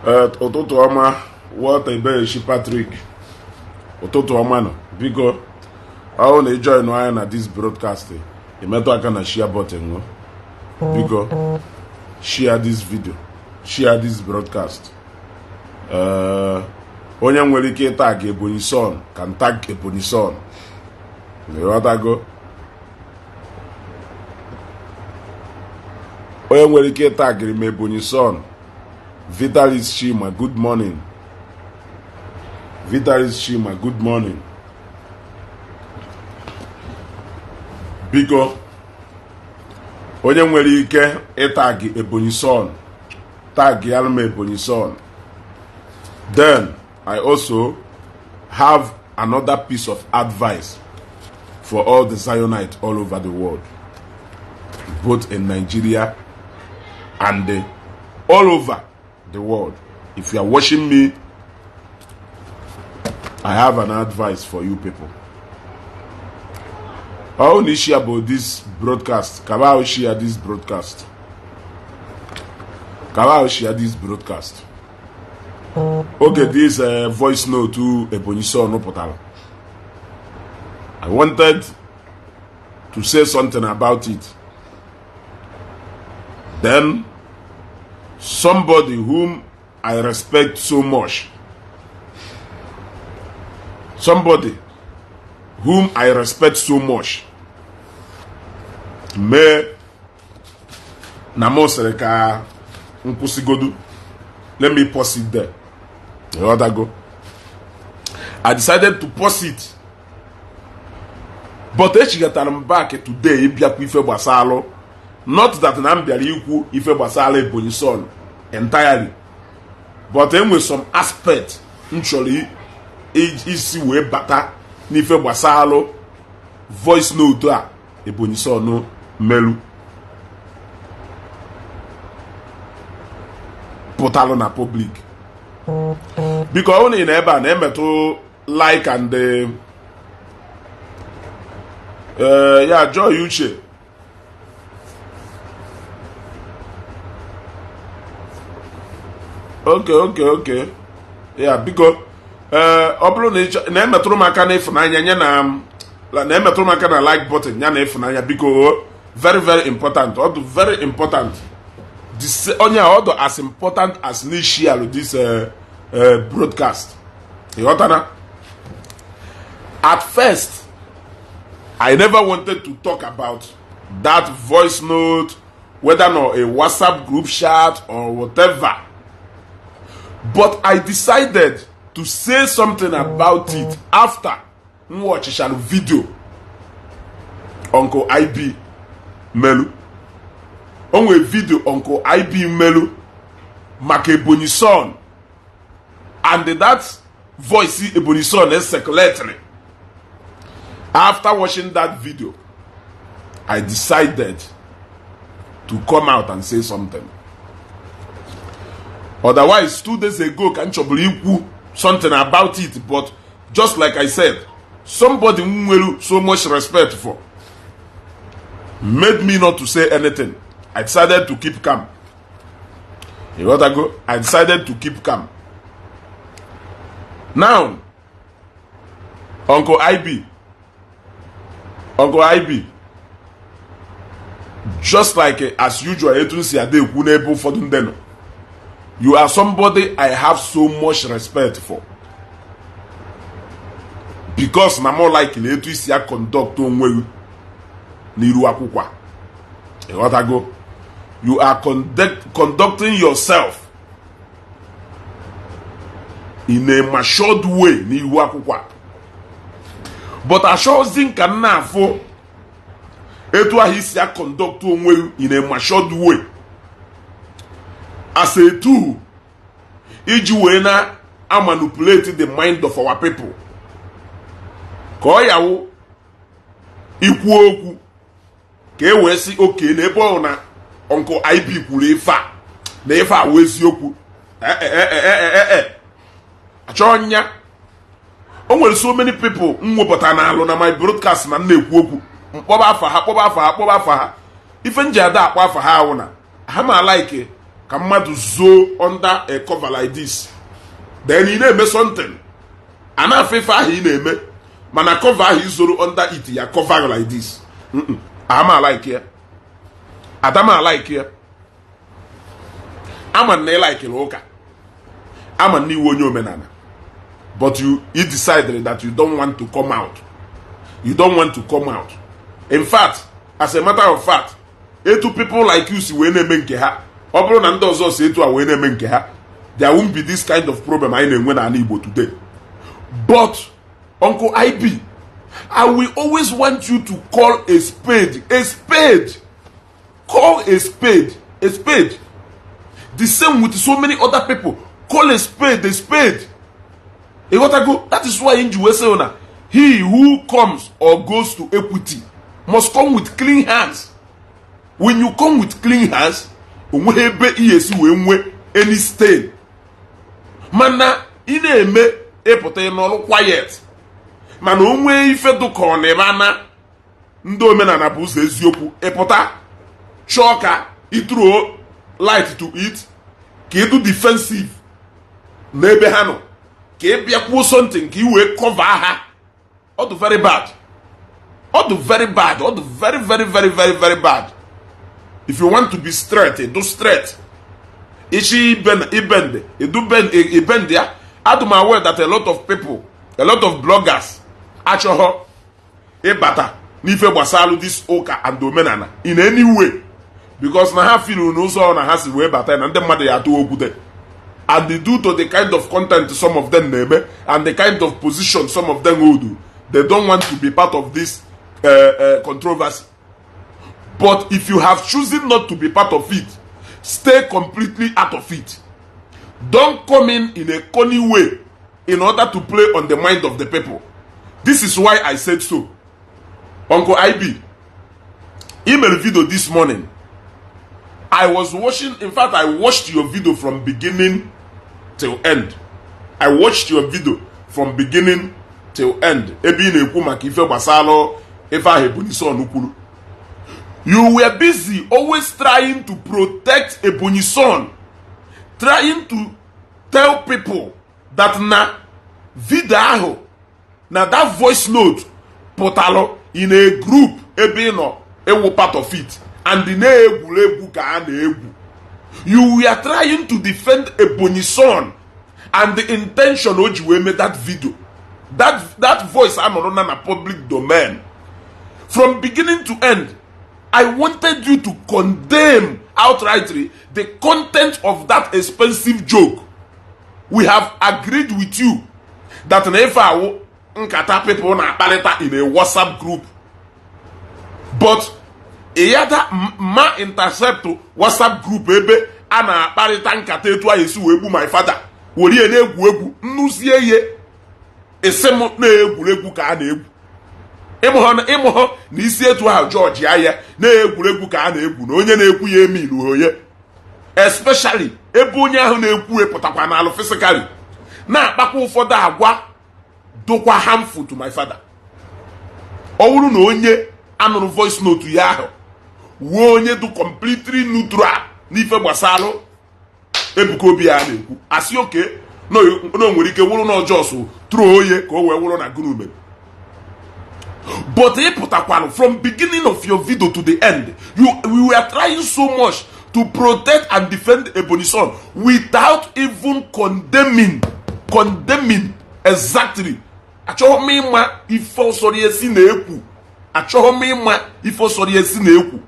Ee, ụtụtụ ọma, Walter Iberechi Patrick. Ụtụtụ ọma nọ. Biko, ọ na ịjoin anyị na this broadcast, imetụ aka na share button ṅụ. Biko, share this video, share this broadcast. Ee, onye nwere ike ịtag Ebonyi Son can tag Ebonyi Son. Ịghọtago? Onye nwere ike ịtagịrị m Ebonyi Son. Vitalis Chima, good morning. Vitalis Chima, good morning. Biko, onye nwere ike ịtag Ebonyi Son, tag ya m Ebonyi Son. Then I also have another piece of advice for all the Zionites all over the world, both in Nigeria and all over the world. If you are watching me, I have an advice for you people. I only share about this broadcast. Kaba share this broadcast. Kaba share this broadcast. Okay, this voice note to Ebonyi Son pụtara. I wanted to say something about it. Then somebody whom I respect so much, somebody whom I respect so much, mee na m sịrị ka m kwụsịgodu. Let me pause it there. Ịghọtago? I decided to pause it, but echigatara m back today ịbịakwa ife gbasalụ, not that na m bịara ikwu ife gbasara Ebonyi Son entirely, but enwe some aspect m chọrọ isi wee bata n'ife gbasalụ voice note a Ebonyi Son melu pụtalụ na public. Biko, ọ na ị na ebe a na-emetụ like and ya Joy Uche. Okay, ya biko, ee, ọ bụrụ na na-emetụrụ m aka na ịfụnanya ya na na-emetụrụ m aka na like button ya na ịfụnanya, biko o, very very important. Ọ dị very important. Onye a, ọ dị as important as n'ishare this broadcast. Ịghọtana? At first, I never wanted to talk about that voice note, whether or a WhatsApp group chat or whatever, but I decided to say something about it after m watchara video Uncle IB melu. O nwere video Uncle IB melu maka Ebonyi Son and that voice Ebonyi Son is circulating. After watching that video, I decided to come out and say something. Otherwise, 2 days ago ka m chọburu ikwu something about it, but just like I said, somebody m nwere so much respect for made me not to say anything. I decided to keep calm. You got to go. I decided to keep calm. Now, Uncle IB, Uncle IB, just like as usual, etu m si ada ekwu n'ebe ụfọdụ ndị nọ, you are somebody I have so much respect for, because na more like na etu isi ya conduct onwe gị n'iru akwụkwọ a. Ịghọtago? You are conducting yourself in a matured way n'ihu akwụkwọ a. But achọghịzi nka m na-afụ etu ahụ isi a conduct onwe in a matured way as a tool iji wee na manipulate the mind of our people, ka ọ yawụ ikwu okwu ka e wee sị oke na ebe ọ na Uncle IB kwuru ife a na ife a wụ eziokwu. Ee, achọghị nya. O nwere so many people m wepụta n'alụ na my broadcast na m na-ekwu okwu, mkpọba afa ha, kpọba afa ha, kpọba afa ha. Ife m ji ada akpọ afa ha ahụ na ha ma like ka mmadụ zoo under a cover like this, then ị na-eme something, a na-afụ ife ahụ ị na-eme, mana cover ahụ izoro under it ya cover like this. Ama like ya, adama like ya. Ama na ị like ụka, ama na iwe onye omenala, but you decided that you don't want to come out. You don't want to come out. In fact, as a matter of fact, etu people like you si wee na-eme nke ha, ọ bụrụ na ndị ọzọ si etu a wee na-eme nke ha, there won't be this kind of problem anyị na-enwe n'ala Igbo today. But Uncle IB, I will always want you to call a spade a spade. Call a spade a spade. The same with so many other people. Call a spade a spade. Ịghọtago? That is why nji wee sị na he who comes or goes to equity must come with clean hands. When you come with clean hands, onweghị ebe ị esi wee nwee any stain. Mana ị na-eme ịpụta ịnọrụ quiet, mana o nwee ife dụka ọ na-ebe na ndị omenala bụ ụzọ eziokwu, ịpụta chọọ ka ị throw light to it, ka ịdụ defensive n'ebe ha nọ, ka ị bịakwuo something ka ị wee cover ha. Ọ dị very bad. Ọ dị very bad. Ọ dị very, very, very, very, very bad. If you want to be straight, do straight. Ichi ibend, idu bend, ibend ya. Adụ m aware that a lot of people, a lot of bloggers achọghọ ịbata n'ife gbasalụ this ụka and omenala in any way, because na ha feel n'ụzọ na ha si wee bata na ndị mmadụ ya atụ okwute, and due to the kind of content some of them na-eme and the kind of position some of them hold, they don't want to be part of this controversy. But if you have chosen not to be part of it, stay completely out of it. Don't come in a corny way in order to play on the mind of the people. This is why I said so. Uncle IB, email video this morning I was watching. In fact, I watched your video from beginning till end. I watched your video from beginning till end, ebe ị na-ekwu maka ife gbasara ife ahụ Ebonyi Son kwuru. You were busy always trying to protect Ebonyi Son, trying to tell people that na video ahụ, na that voice note pụtalụ in a group ebe ị nọ ewu part of it, and na-egwuregwu ka a na-egwu. You were trying to defend Ebonyi Son and the intention o ji wee mee that video. That voice anọrọ na public domain. From beginning to end, I wanted you to condemn outrightly the content of that expensive joke. We have agreed with you that na ife awụ nkata people na-akparịta in a WhatsApp group, but ịyada ma intercept WhatsApp group ebe a na-akparịta nkata etu a esi wee gbu my father, were ya na-egwu egwu nnụzie ihe esi m na-egwuregwu ka a na-egwu. Ịmụhụ na isi etu ahụ jọji ahịa na-egwuregwu ka a na-egwu na onye na-ekwu ya eme ilu onye, especially ebe onye ahụ na-ekwu pụtakwa n'alụ physically na-akpakwa ụfọdụ agwa dụkwa harmful to my father. Ọ bụrụ na onye anụrụ voice note ya ahụ wuo onye dị completely neutral n'ife gbasalụ Ebuka Obi ya na-ekwu, asị oke na o nwere ike wụrụ na ọjọọ tụrụ oye ka o wee wụrụ na gụnụ mere. But ị pụtakwalụ from beginning of your video to the end, you we were trying so much to protect and defend Ebonyi Son without even condemning exactly. Achọghị m ịma ife ọsọrọ esi na-ekwu. Achọghị m ịma ife ọsọrọ esi na-ekwu.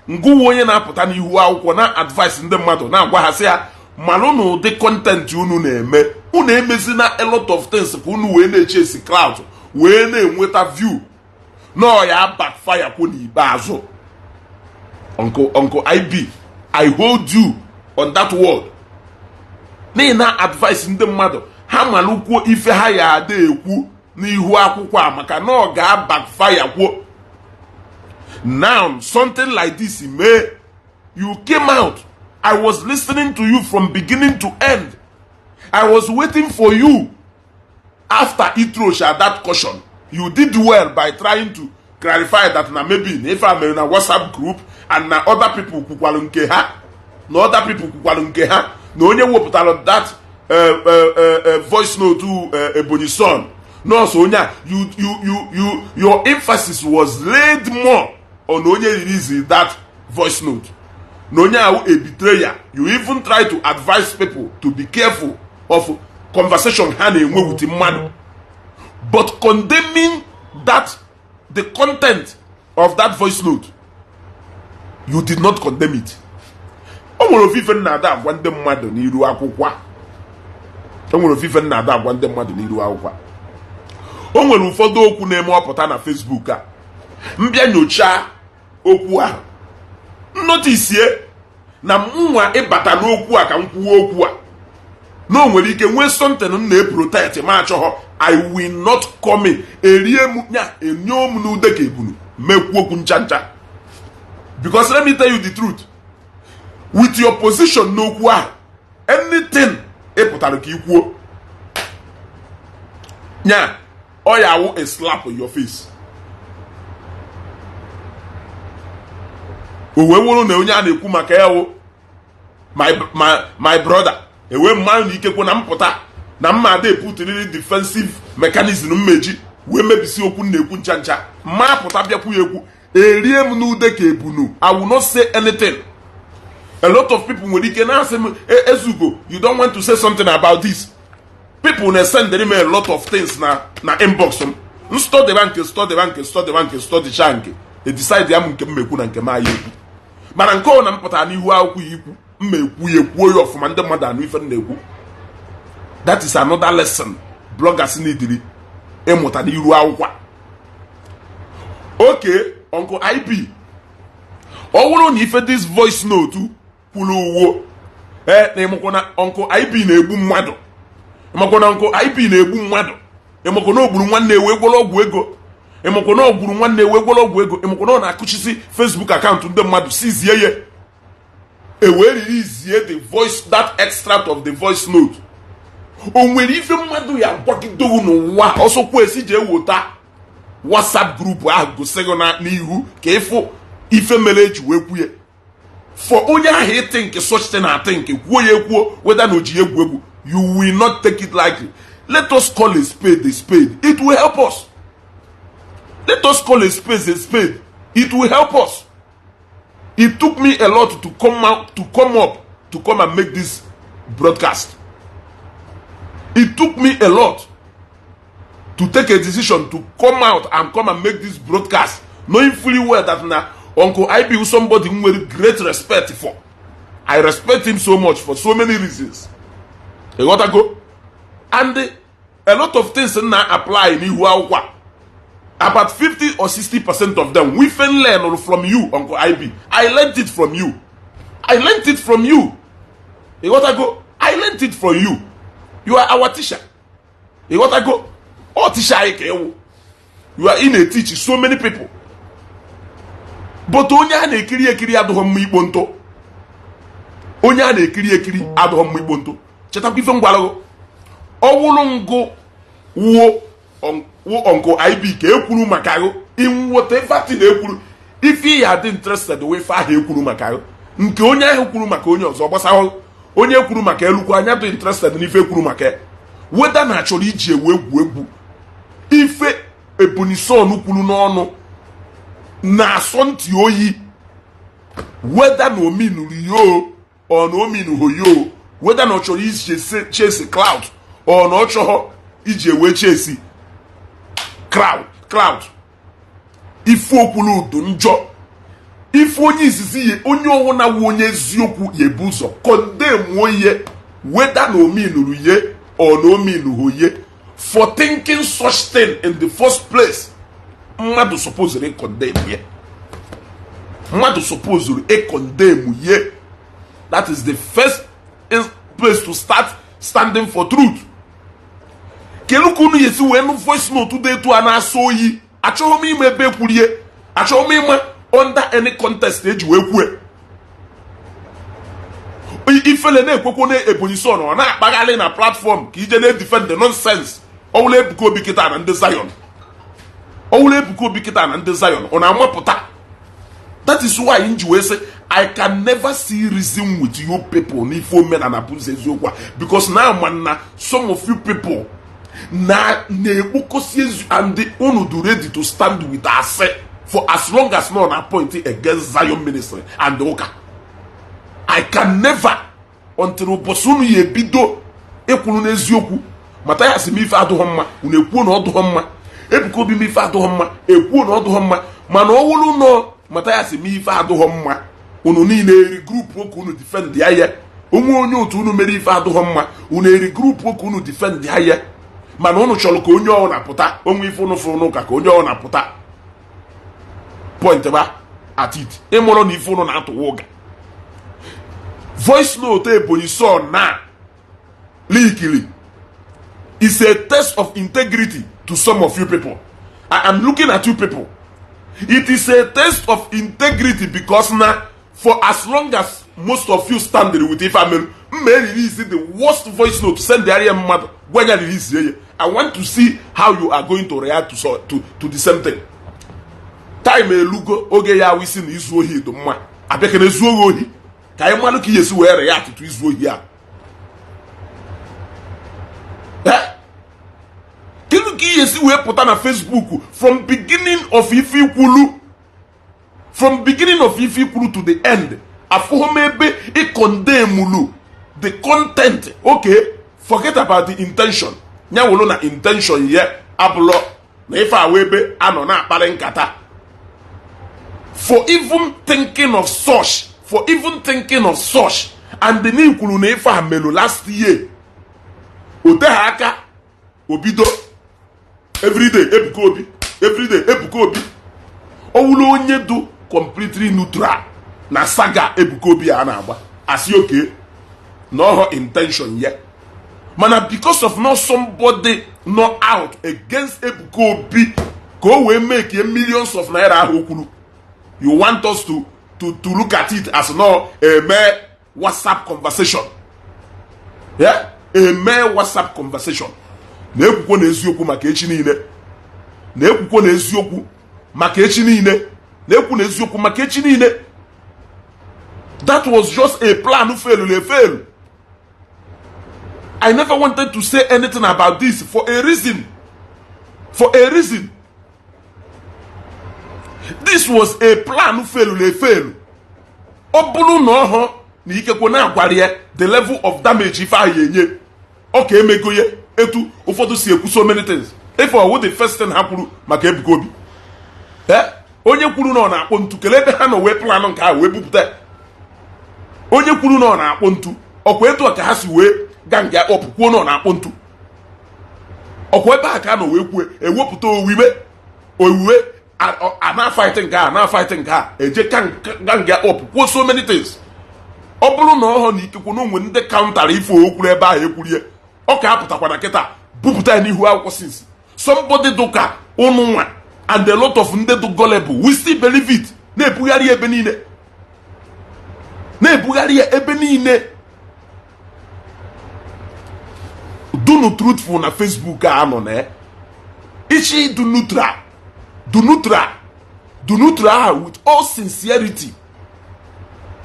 Ngụwa onye na-apụta n'ihu akwụkwọ na advice ndị mmadụ na-agwa ha sị ha malụ na ụdị content unu na-eme, unu emezina a lot of things ka unu wee na-eche esi clout. Wee na-enweta view na ya backfire kwo n'ikpeazụ. Uncle IB, I hold you on that word n'ihi na advice ndị mmadụ ha malụkwuo ife ha ya ada ekwu n'ihu akwụkwọ a, maka na ọ ga backfire kwuo. Now something like this may you came out. I was listening to you from beginning to end. I was waiting for you after itrosha that caution. You did well by trying to clarify that na maybe na ife a mere na WhatsApp group and na other people kwukwalu nke ha, na other people kwukwalu nke ha, na onye wepụtara that voice note, Ebonyi Son nọọsụ onye a. You your emphasis was laid more on onye release that voice note, na onye ahụ a betrayer. You even try to advise people to be careful of conversation ha na-enwe with mmadụ, but condemning that the content of that voice note, you did not condemn it. O nwere ofufe nna ada agwa ndị mmadụ n'iru akwụkwọ a. O nwere ofufe nna ada agwa ndị mmadụ n'iru akwụkwọ a. O nwere ụfọdụ okwu na-eme ọpụta na Facebook a, mbịa nyochaa okwu ahụ, noticie na mụnwa ịbata n'okwu a ka m kwuo okwu a, na o nwere ike nwee something m na-eprotect ma achọghọ. I will not come in. Erie m nya enyo m n'ude ka ebunu mekwu okwu ncha ncha, because let me tell you the truth, with your position n'okwu ahụ, anything ị pụtara ka ị kwuo nya, ọ ya awụ a slap on your face. O wee wụrụ na onye a na-ekwu maka ya wụ my brother, ewee mmanụ na ikekwe na mpụta na mma ada eputiriri defensive mechanism mmeji wee mebisi okwu na-ekwu ncha ncha. Mma pụta bịakwu ya ekwu, erie m n'ude ka ebunu. I will not say anything. A lot of people nwere ike na-asị m, "Ezugo, you don't want to say something about this?" People na-esendịrị m a lot of things na inbox m. Nstọdịba nke stọdịba nke stọdịba nke stọdịcha nke e decide ya m nke m ekwu na nke m aya ekwu. Mana nke ọ na m pụtara n'ihu akwụkwọ ya ikwu, mma ekwu ya, ekwuo ya ọfụma, ndị mmadụ anụ ife m na-ekwu. That is another lesson bloggers neediri ịmụta n'iru akwụkwọ. Okay, Uncle IB, ọ bụrụ na ife this voice note kwuru uwo ee na ịmakwa na Uncle IB na-egbu mmadụ, ịmakwa na Uncle IB na-egbu mmadụ, ịmakwa na o gburu nwanne wee gwọrọ ọgwụ ego, ịmakwa na o gburu nwanne wee gwọrọ ọgwụ ego, ịmakwa na ọ na-akụchisi Facebook account ndị mmadụ sizie ya, ewee release the voice, that extract of the voice note, o nwere ife mmadụ ya gwagidowu n'ụwa ọsọkwa esi ji ewota WhatsApp group ahụ gosi gị n'ihu ka ịfụ ife mere eji wee kwuye for onye ahụ ịtị nke such thing atị nke kwuo ya ekwuo, whether na oji egwu egwu, you will not take it lightly. Let us call a spade a spade. It will help us. Let us call a spade a spade. It will help us. It took me a lot to come out, to come up, to come and make this broadcast. It took me a lot to take a decision to come out and come and make this broadcast, knowing fully well that na Uncle IB, somebody nwere great respect for. I respect him so much for so many reasons. You got go? And a lot of things na apply n'ihu akwụkwọ a, about 50 or 60% of them we can learn from you, Uncle IB. I learned it from you. I learned it from you. You got go? I learned it from you. You are our teacher. You got go? All teacher anyị ka ewu. You are in a teach so many people. But onye a na-ekiri ekiri adịghị mma ikpo ntụ. Onye a na-ekiri ekiri adịghị mma ikpo ntụ. Chetakwa ife ngwalụgụ. Ọwụrụ ngụ wuo Uncle IB ka ekwuru maka ahụ, in whatever thing ekwuru, ife ya dị interested wee ife ahụ ekwuru maka ahụ, nke onye ahụ kwuru maka onye ọzọ gbasara onye kwuru maka elukwu anya dị interested n'ife kwuru maka ya, weda na achọrọ iji ewu egwu egwu. Ife Ebonyi Son kwuru n'ọnụ na-asọ ntị oyi, weda na ominuru yo ọ na ominuho yo, weda na ọ chọrọ iji chase clout ọ na ọ chọrọ iji ewe chase crowd, ife okwulu udu njọ. Ife onye izizi ya, onye ọwụna wu onye eziokwu ya ebu ụzọ condemn ihe, weda na ominuru ye ọ na ominuho ye. For thinking such thing in the first place, mmadụ supposed condemn ye, mmadụ supposed condemn ye. That is the first place to start standing for truth. Kedu ka unu esi wee nụ voice note dị etu a na-asọ oyi? Achọghị m ịma ebe ekwurie, achọghị m ịma under any context eji wee kwue. Ifele na-ekwekwo na Ebonyi Son ọ na-akpagharị na platform ka ije na-edefend the nonsense. Ọwụla Ebuka Obi kịta na ndị Zion, ọwụla Ebuka Obi kịta na ndị Zion, ọ na-amapụta. That is why m ji wee sị, I can never see reason with you people n'ife omenala bụ ụzọ eziokwu a, because na ama na some of you people na na-ekpokosi ezu and unu do ready to stand with asị for as long as no na point against Zion ministry and ụka. I can never, until ụbọchị unu ya ebido ịkwuru n'eziokwu. Mathias m ife adụghọ mma, unu ekwuo na ọ dụghọ mma. Ebuka Obi m ife adụghọ mma, ekwuo na ọ dụghọ mma. Mana ọ wụrụ nọ Mathias m ife adụghọ mma, unu niile eri group oke unu defend ya. Ya onwe onye otu unu mere ife adụghọ mma, unu eri group oke unu defend ya. Ya mana unu chọrọ ka onye ọ na-apụta onwe ife unu fụrụ n'ụka, ka onye ọ na-apụta point ba at it. Ịmụrụ na ife unu na-atụwa ụga. Voice note Ebonyi Son na leakili is a test of integrity to some of you people. I am looking at you people. It is a test of integrity because na for as long as most of you stand with ife amelu mma release the worst voice note, send the area mmadụ gwa ya release ya. I want to see how you are going to react to the same thing. Time elugo oge ya awụ isi na izu ohi dị mma. Abịakana ezuo ohi ka anyị malụ ka ihe esi wee react to izu ohi a. Kedu ka ihe esi wee pụta na Facebook from beginning of ife ikwulu, from beginning of ife ikwulu to the end, afụghị m ebe ị condemnulu the content? Okay, forget about the intention. Ya wụrụ na intention ya abụlọ na ife awa ebe a nọ na-akparị nkata. For even thinking of such, for even thinking of such, and the kwuru na ife a melu last year, o teghị aka obido everyday Ebuka Obi, everyday Ebuka Obi. Ọ wụrụ onye du completely neutral na saga Ebuka Obi a na-agba, asị oke na ọhọ intention ya. Mana because of not somebody not out against Ebuka Obi ka o wee make millions of naira ahụ o kwuru, you want us to look at it as no a mere WhatsApp conversation. Yeah, a mere WhatsApp conversation. Na-ekwukwo na eziokwu maka echi niile, na-ekwukwo na eziokwu maka echi niile, na-ekwu na eziokwu maka echi niile. That was just a plan failed a fail. I never wanted to say anything about this for a reason, for a reason. This was a plan failed a fail. Ọ bụrụ na ọhụ na ikekwe na-agwara ya the level of damage ife ahụ enye, ọ ka emego ya etu ụfọdụ si ekwu so many things. If ọwụ the first thing ha kwuru maka Ebuka Obi, onye kwuru na ọ na-akpọ ntu, kelee ebe ha nọ wee plan nke ahụ wee bupụta. Onye kwuru na ọ na-akpọ ntu, ọkwa etu a ka ha si wee gaa nga ọpụ kwuo na ọ na-akpọ ntu? Ọkwa ebe a ka a nọ wee kwue ewepụta owiwe owiwe a na-fight nke a, na-fight nke a, eje gang up kwuo so many things. Ọ bụrụ na ọhọ na ikekwe na onwe ndị countara ife okwuru ebe ahụ ekwurie, ọ ka apụtakwa na kịta bupụta ya n'ihu akwụkwọ, since somebody dụka ụnụ nwa and a lot of ndị dị gullible, we still believe it, na-ebugharị ya ebe niile, na-ebugharị ya ebe niile. Dunu truthful na Facebook a nọ na ichi du neutral, du neutral, du neutral ahụ with all sincerity.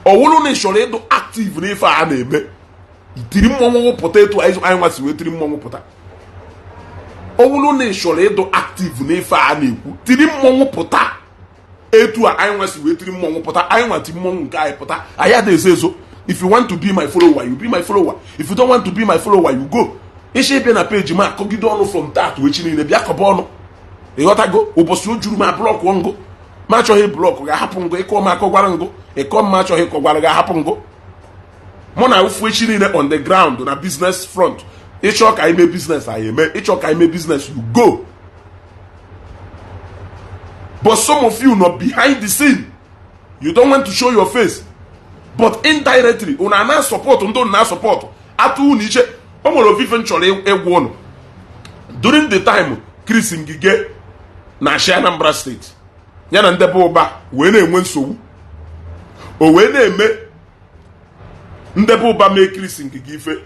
Ọ wụrụ na ị chọrọ ịdụ active n'ife a na-eme, tiri mmọnwụ pụta etu anyị nwa si wee tiri mmọnwụ pụta. Ọ bụrụ na ị chọrọ ịdụ active n'ife a na-ekwu, tiri mmọnwụ pụta etu a anyị nwa si wee tiri mmọnwụ pụta. Anyị nwa ti mmọnwụ nke anyị pụta, anyị ada ezo ezo. If you want to be my follower, you be my follower. If you don't want to be my follower, you go. Ịchọ ịbịa na page m akọgide ọnụ from taa to echi niile, bịa kọba ọnụ. Ịghọtago? Ụbọchị o juru m ablock ngụ ma achọghị block ga-ahapụ ngụ. Ịkọ m akọgwara ngụ, ịkọ m achọghị ịkọgwara ga-ahapụ ngụ. Mụ na ụfụ echi niile on the ground na business front. Ịchọ ka anyị mee business, anyị eme. Ịchọ ka anyị mee business, you go. But some of you nọ behind the scene, you don't want to show your face, but indirectly unu ana support ndị unu na support atụ unu iche. O nwere ofufe m chọrọ ịgwa unu. During the time Chris Ngige na-achị Anambra State, ya na ndebe ụba wee na-enwe nsogbu, o wee na-eme ndebe ụba mee Chris Ngige ife,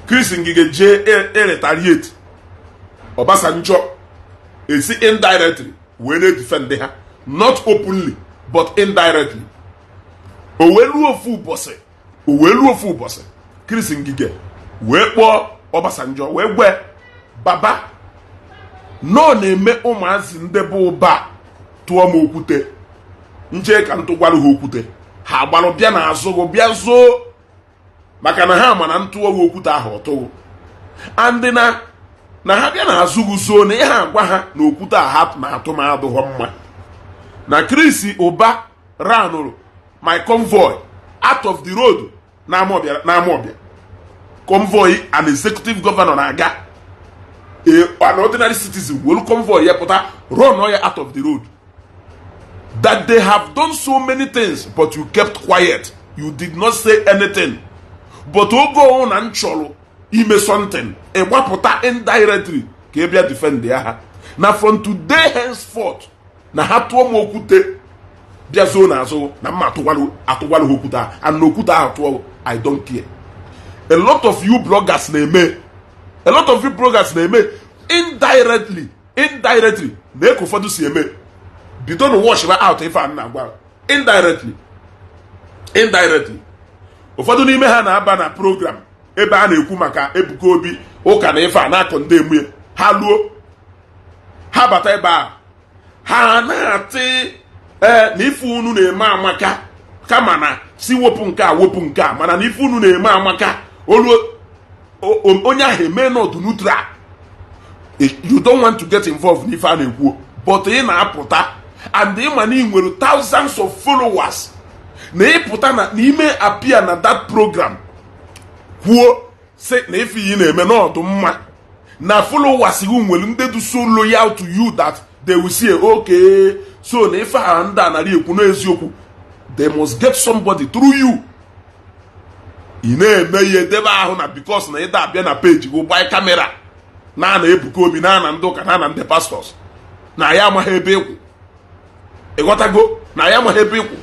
Chris Ngige jee e retaliate, Obasanjo esi indirectly wee na-edefend ha, not openly but indirectly. O wee ruo ofu ụbọchị, o wee ruo ofu ụbọchị, Chris Ngige wee kpọọ Obasanjo wee gwe baba nọ na-eme ụmụazị ndebe ụba tụọ m okwute, nje ka m tụgwarụ ha okwute, ha gbalụ bịa n'azụ gụ bịa zoo, maka na ha ma na ntụọ gị okwute ahụ ọtụghụ, and na ha bịa n'azụ gị zoo na ihe agwa ha na okwute a ha na-atụ m adụghọ mma, na Chris Ụba ranụrụ my convoy out of the road n'Amawbịa, convoy an executive governor na-aga, an ordinary citizen were convoy ya pụta run ya out of the road, that they have done so many things, but you kept quiet, you did not say anything. But oge ọhụụ na m chọrọ ime something, ịgbapụta indirectly ka ị bịa defend ya ha, na from today henceforth, na ha tụọ m okwute bịa zoo n'azụ, na mma atụgwarụ ha okwute ahụ, and na okwute ahụ tụọ, I don't care. A lot of you bloggers na-eme, a lot of you bloggers na-eme indirectly, indirectly na eke ụfọdụ si eme. Bido na watch out ife a na-agwa indirectly, indirectly. Ụfọdụ n'ime ha na-aba na program ebe a na-ekwu maka Ebuka Obi, ụka na ife a na-akọ ndị emue ha luo, ha bata ebe a, ha na-atị ee na ife unu na-eme amaka, kama na si wepụ nke a, wepụ nke a, mana na ife unu na-eme amaka. Olu onye ahụ eme nọdụ neutral. You don't want to get involved n'ife a na-ekwu, but ị na-apụta and ị ma na ị nwere thousands of followers, na ịpụta na n'ime appear na that program kwuo sị na ife ị na-eme n'ọdụ mma, na followers gị nwere ndị dị so loyal to you that they will say, "Okay, so na ife a ndị a nara ekwu n'eziokwu." They must get somebody through you. Ị na-eme ihe debe ahụ na because na ịda abịa na page gị gbaa camera na ana Ebuka Obi, na ana ndị ụka, na ana ndị pastors, na ya amaghị ebe ịkwụ. Ịghọtago? Na ya amaghị ebe ịkwụ.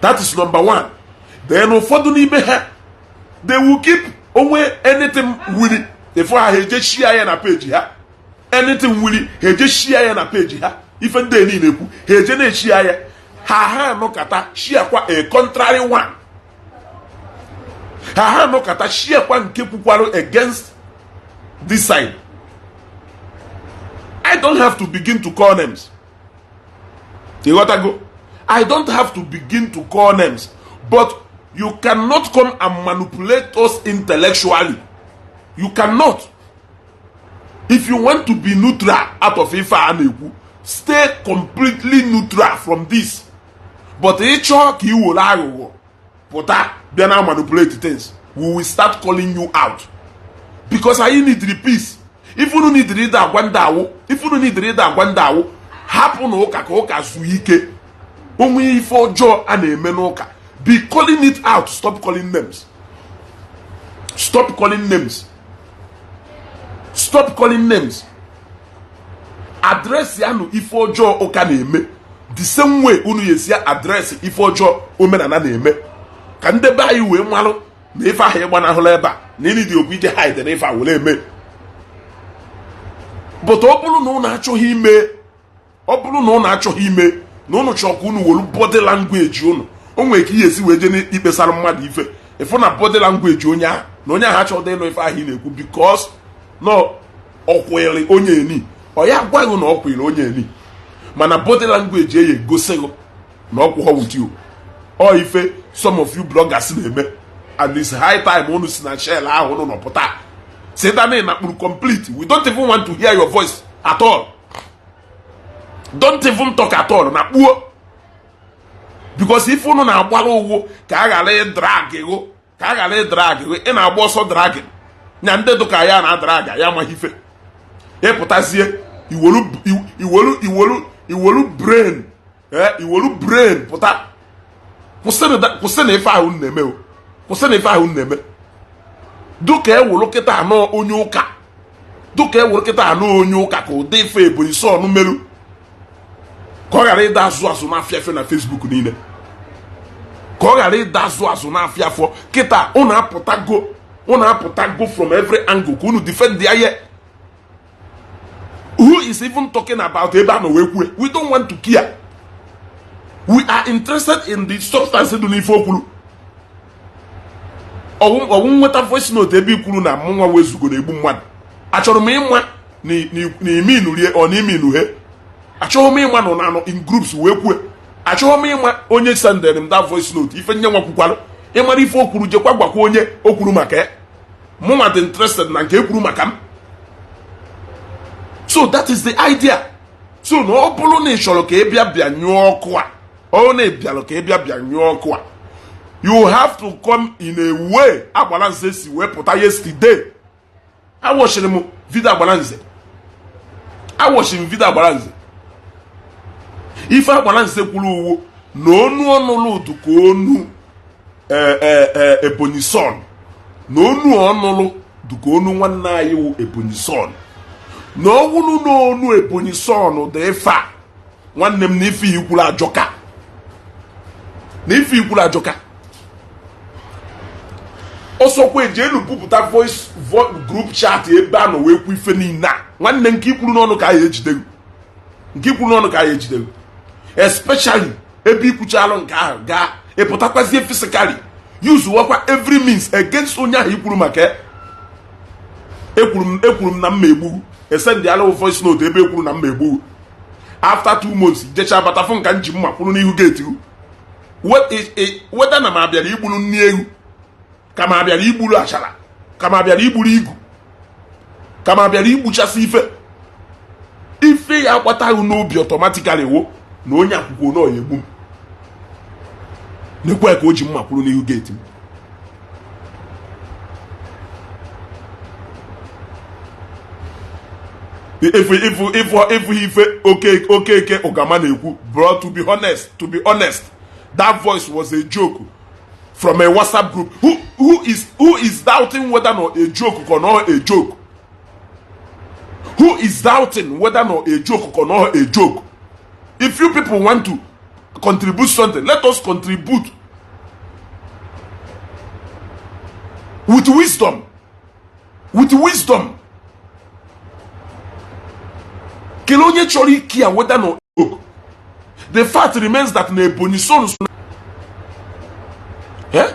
That is number one. Then ụfọdụ n'ime ha, they will keep onwe anything wiri ifo ha, eje share ya na page ha. Anything wiri, ha eje share ya na page ha. Ife ndị niile ekwu, ha eje na-eshare ya. Ha anụkata sharekwa a contrary one, ha anụkata sharekwa nke kwukwarụ against this side. I don't have to begin to call names. Ịghọtago? I don't have to begin to call names, but you cannot come and manipulate us intellectually. You cannot. If you want to be neutral out of ife a na-ekwu, stay completely neutral from this. But ị chọọ ka ị were aghụghọ pụta bịa na manipulate things, we will start calling you out, because anyị need the peace. If unu need ịda agwa ndị awụ, if unu need ịda agwa ndị awụ, hapụ na ụka ka ụka zuo ike. Onwe ife ọjọọ a na-eme n'ụka, be calling it out. Stop calling names, stop calling names, stop calling names. Address ya nụ ife ọjọọ ụka na-eme the same way unu ya esi address ife ọjọọ omenala na-eme, ka ndị be anyị wee malụ na ife ahụ ịgbanahụla ebe a na ịnị dị okwu ije hide na ife a were eme. But ọ bụrụ na unu achọghị ime, ọ bụrụ na unu achọghị ime, na unu chọrọ ka unu were body language unu, o nwere ka ihe esi wee jee ikpesara mmadụ ife, ịfụ na body language onye ahụ na onye ahụ achọghị ịnụ ife ahụ ị na-ekwu, because na ọkwịrị onye eni, ọ ya gwaghị na ọ kwịrị onye eni, mana body language eyi egosighị na ọ kwụghọ with you. Ọ ife some of you bloggers na-eme, and it's high time unu si na shell ahụ unu nọpụta si dani na kpuru complete. We don't even want to hear your voice at all. Don't even talk at all na kpuo, because ife unu na-agbara ụgwụ ka a ghara ịdrag gụ, ka a ghara ịdrag gụ, ị na-agba ọsọ dragging. Nya ndị dụka ya na-adara aga ya amaghị ife. Ịpụtazie iwelu iwelu iwelu iwelu brain, iwelu brain pụta. Kwụsị na ife ahụ na-eme o, kwụsị na ife ahụ na-eme. Dụka ewuru kịta anọ onye ụka, dụka ewuru kịta anọ onye ụka, ka ụdị ife Ebonyi Son merụ, ka ọ ghara ịda azụ azụ n'afịa afịa na Facebook niile, ka ọ ghara ịda azụ azụ n'afịa afọ kịta. Unu apụtago, unu apụtago from every angle ka unu defend ya. Ye who is even talking about ebe a nọ wee kwue? We don't want to care. We are interested in the substance dị n'ife o kwuru. Ọwụ nweta voice note ebe i kwuru na mụnwa wezugo na-egbu mmadụ. Achọrọ m ịma na ime inurie ọ na ime inuhe. Achọghị m ịma nọ na anọ in groups wee kwue. Achọghị m ịma onye sendere m that voice note. Ife nye nwa kwukwalụ, ịmara ife o kwuru, jekwa gwakwa onye o kwuru maka ya. Mụnwa dị interested na nke e kwuru maka m. So that is the idea. So na ọ bụrụ na ị chọrọ ka ị bịa bịa nyụọ ọkụ a, ọ na ịbịalụ ka ị bịa bịa nyụọ ọkụ a, you have to come in a way Agbalanze si wee pụta yesterday. Awọchiri m video Agbalanze, awọchiri m video Agbalanze. Ife Agbalanze kwuru uwu na onu ọnụlụ ụdụ ka onu Ebonyi Son, na onu ọnụlụ dụka onu nwanne anyị wụ Ebonyi Son, na ọwụnụ na onu Ebonyi Son dị ife a. Nwanne m, na ife ikwuru ajọka, na ife ikwuru ajọka. Ọsọkwa eji elu bupụta voice group chat ebe a nọ wee kwu ife niile a. Nwanne, nke ikwuru n'ọnụ ka anyị ejidegwu, nke ikwuru n'ọnụ ka anyị ejidegwu, especially ebe ikwuchalụ nke ahụ gaa ịpụtakwazie physically use wakwa every means against onye ahụ ikwuru maka ya. Ekwuru m na mma egbu esendịala voice note ebe ekwuru na mma egbu. After 2 months, jecha batafụ nka nji mma kwuru n'ihu gate. Weda na m abịara igburu nni ewu, ka m abịara igburu achara, ka m abịara igburu igu, ka m abịara igbuchasị ife, ife ya agbataghị n'obi automatically wo na onye akwụkwọ na ọya egbu m nekwe ka o ji mma kwuru n'ihu gate m. Ifu ifu ifu ifu ife oke Okeke Ụgama na-ekwu. Bro, to be honest, that voice was a joke from a WhatsApp group. Who is doubting whether or a joke or not a joke? Who is doubting whether or a joke or not a joke? If you people want to contribute something, let us contribute with wisdom, with wisdom. Kelee onye chọrọ ike ya whether no joke. The fact remains that na Ebonyi Son, eh?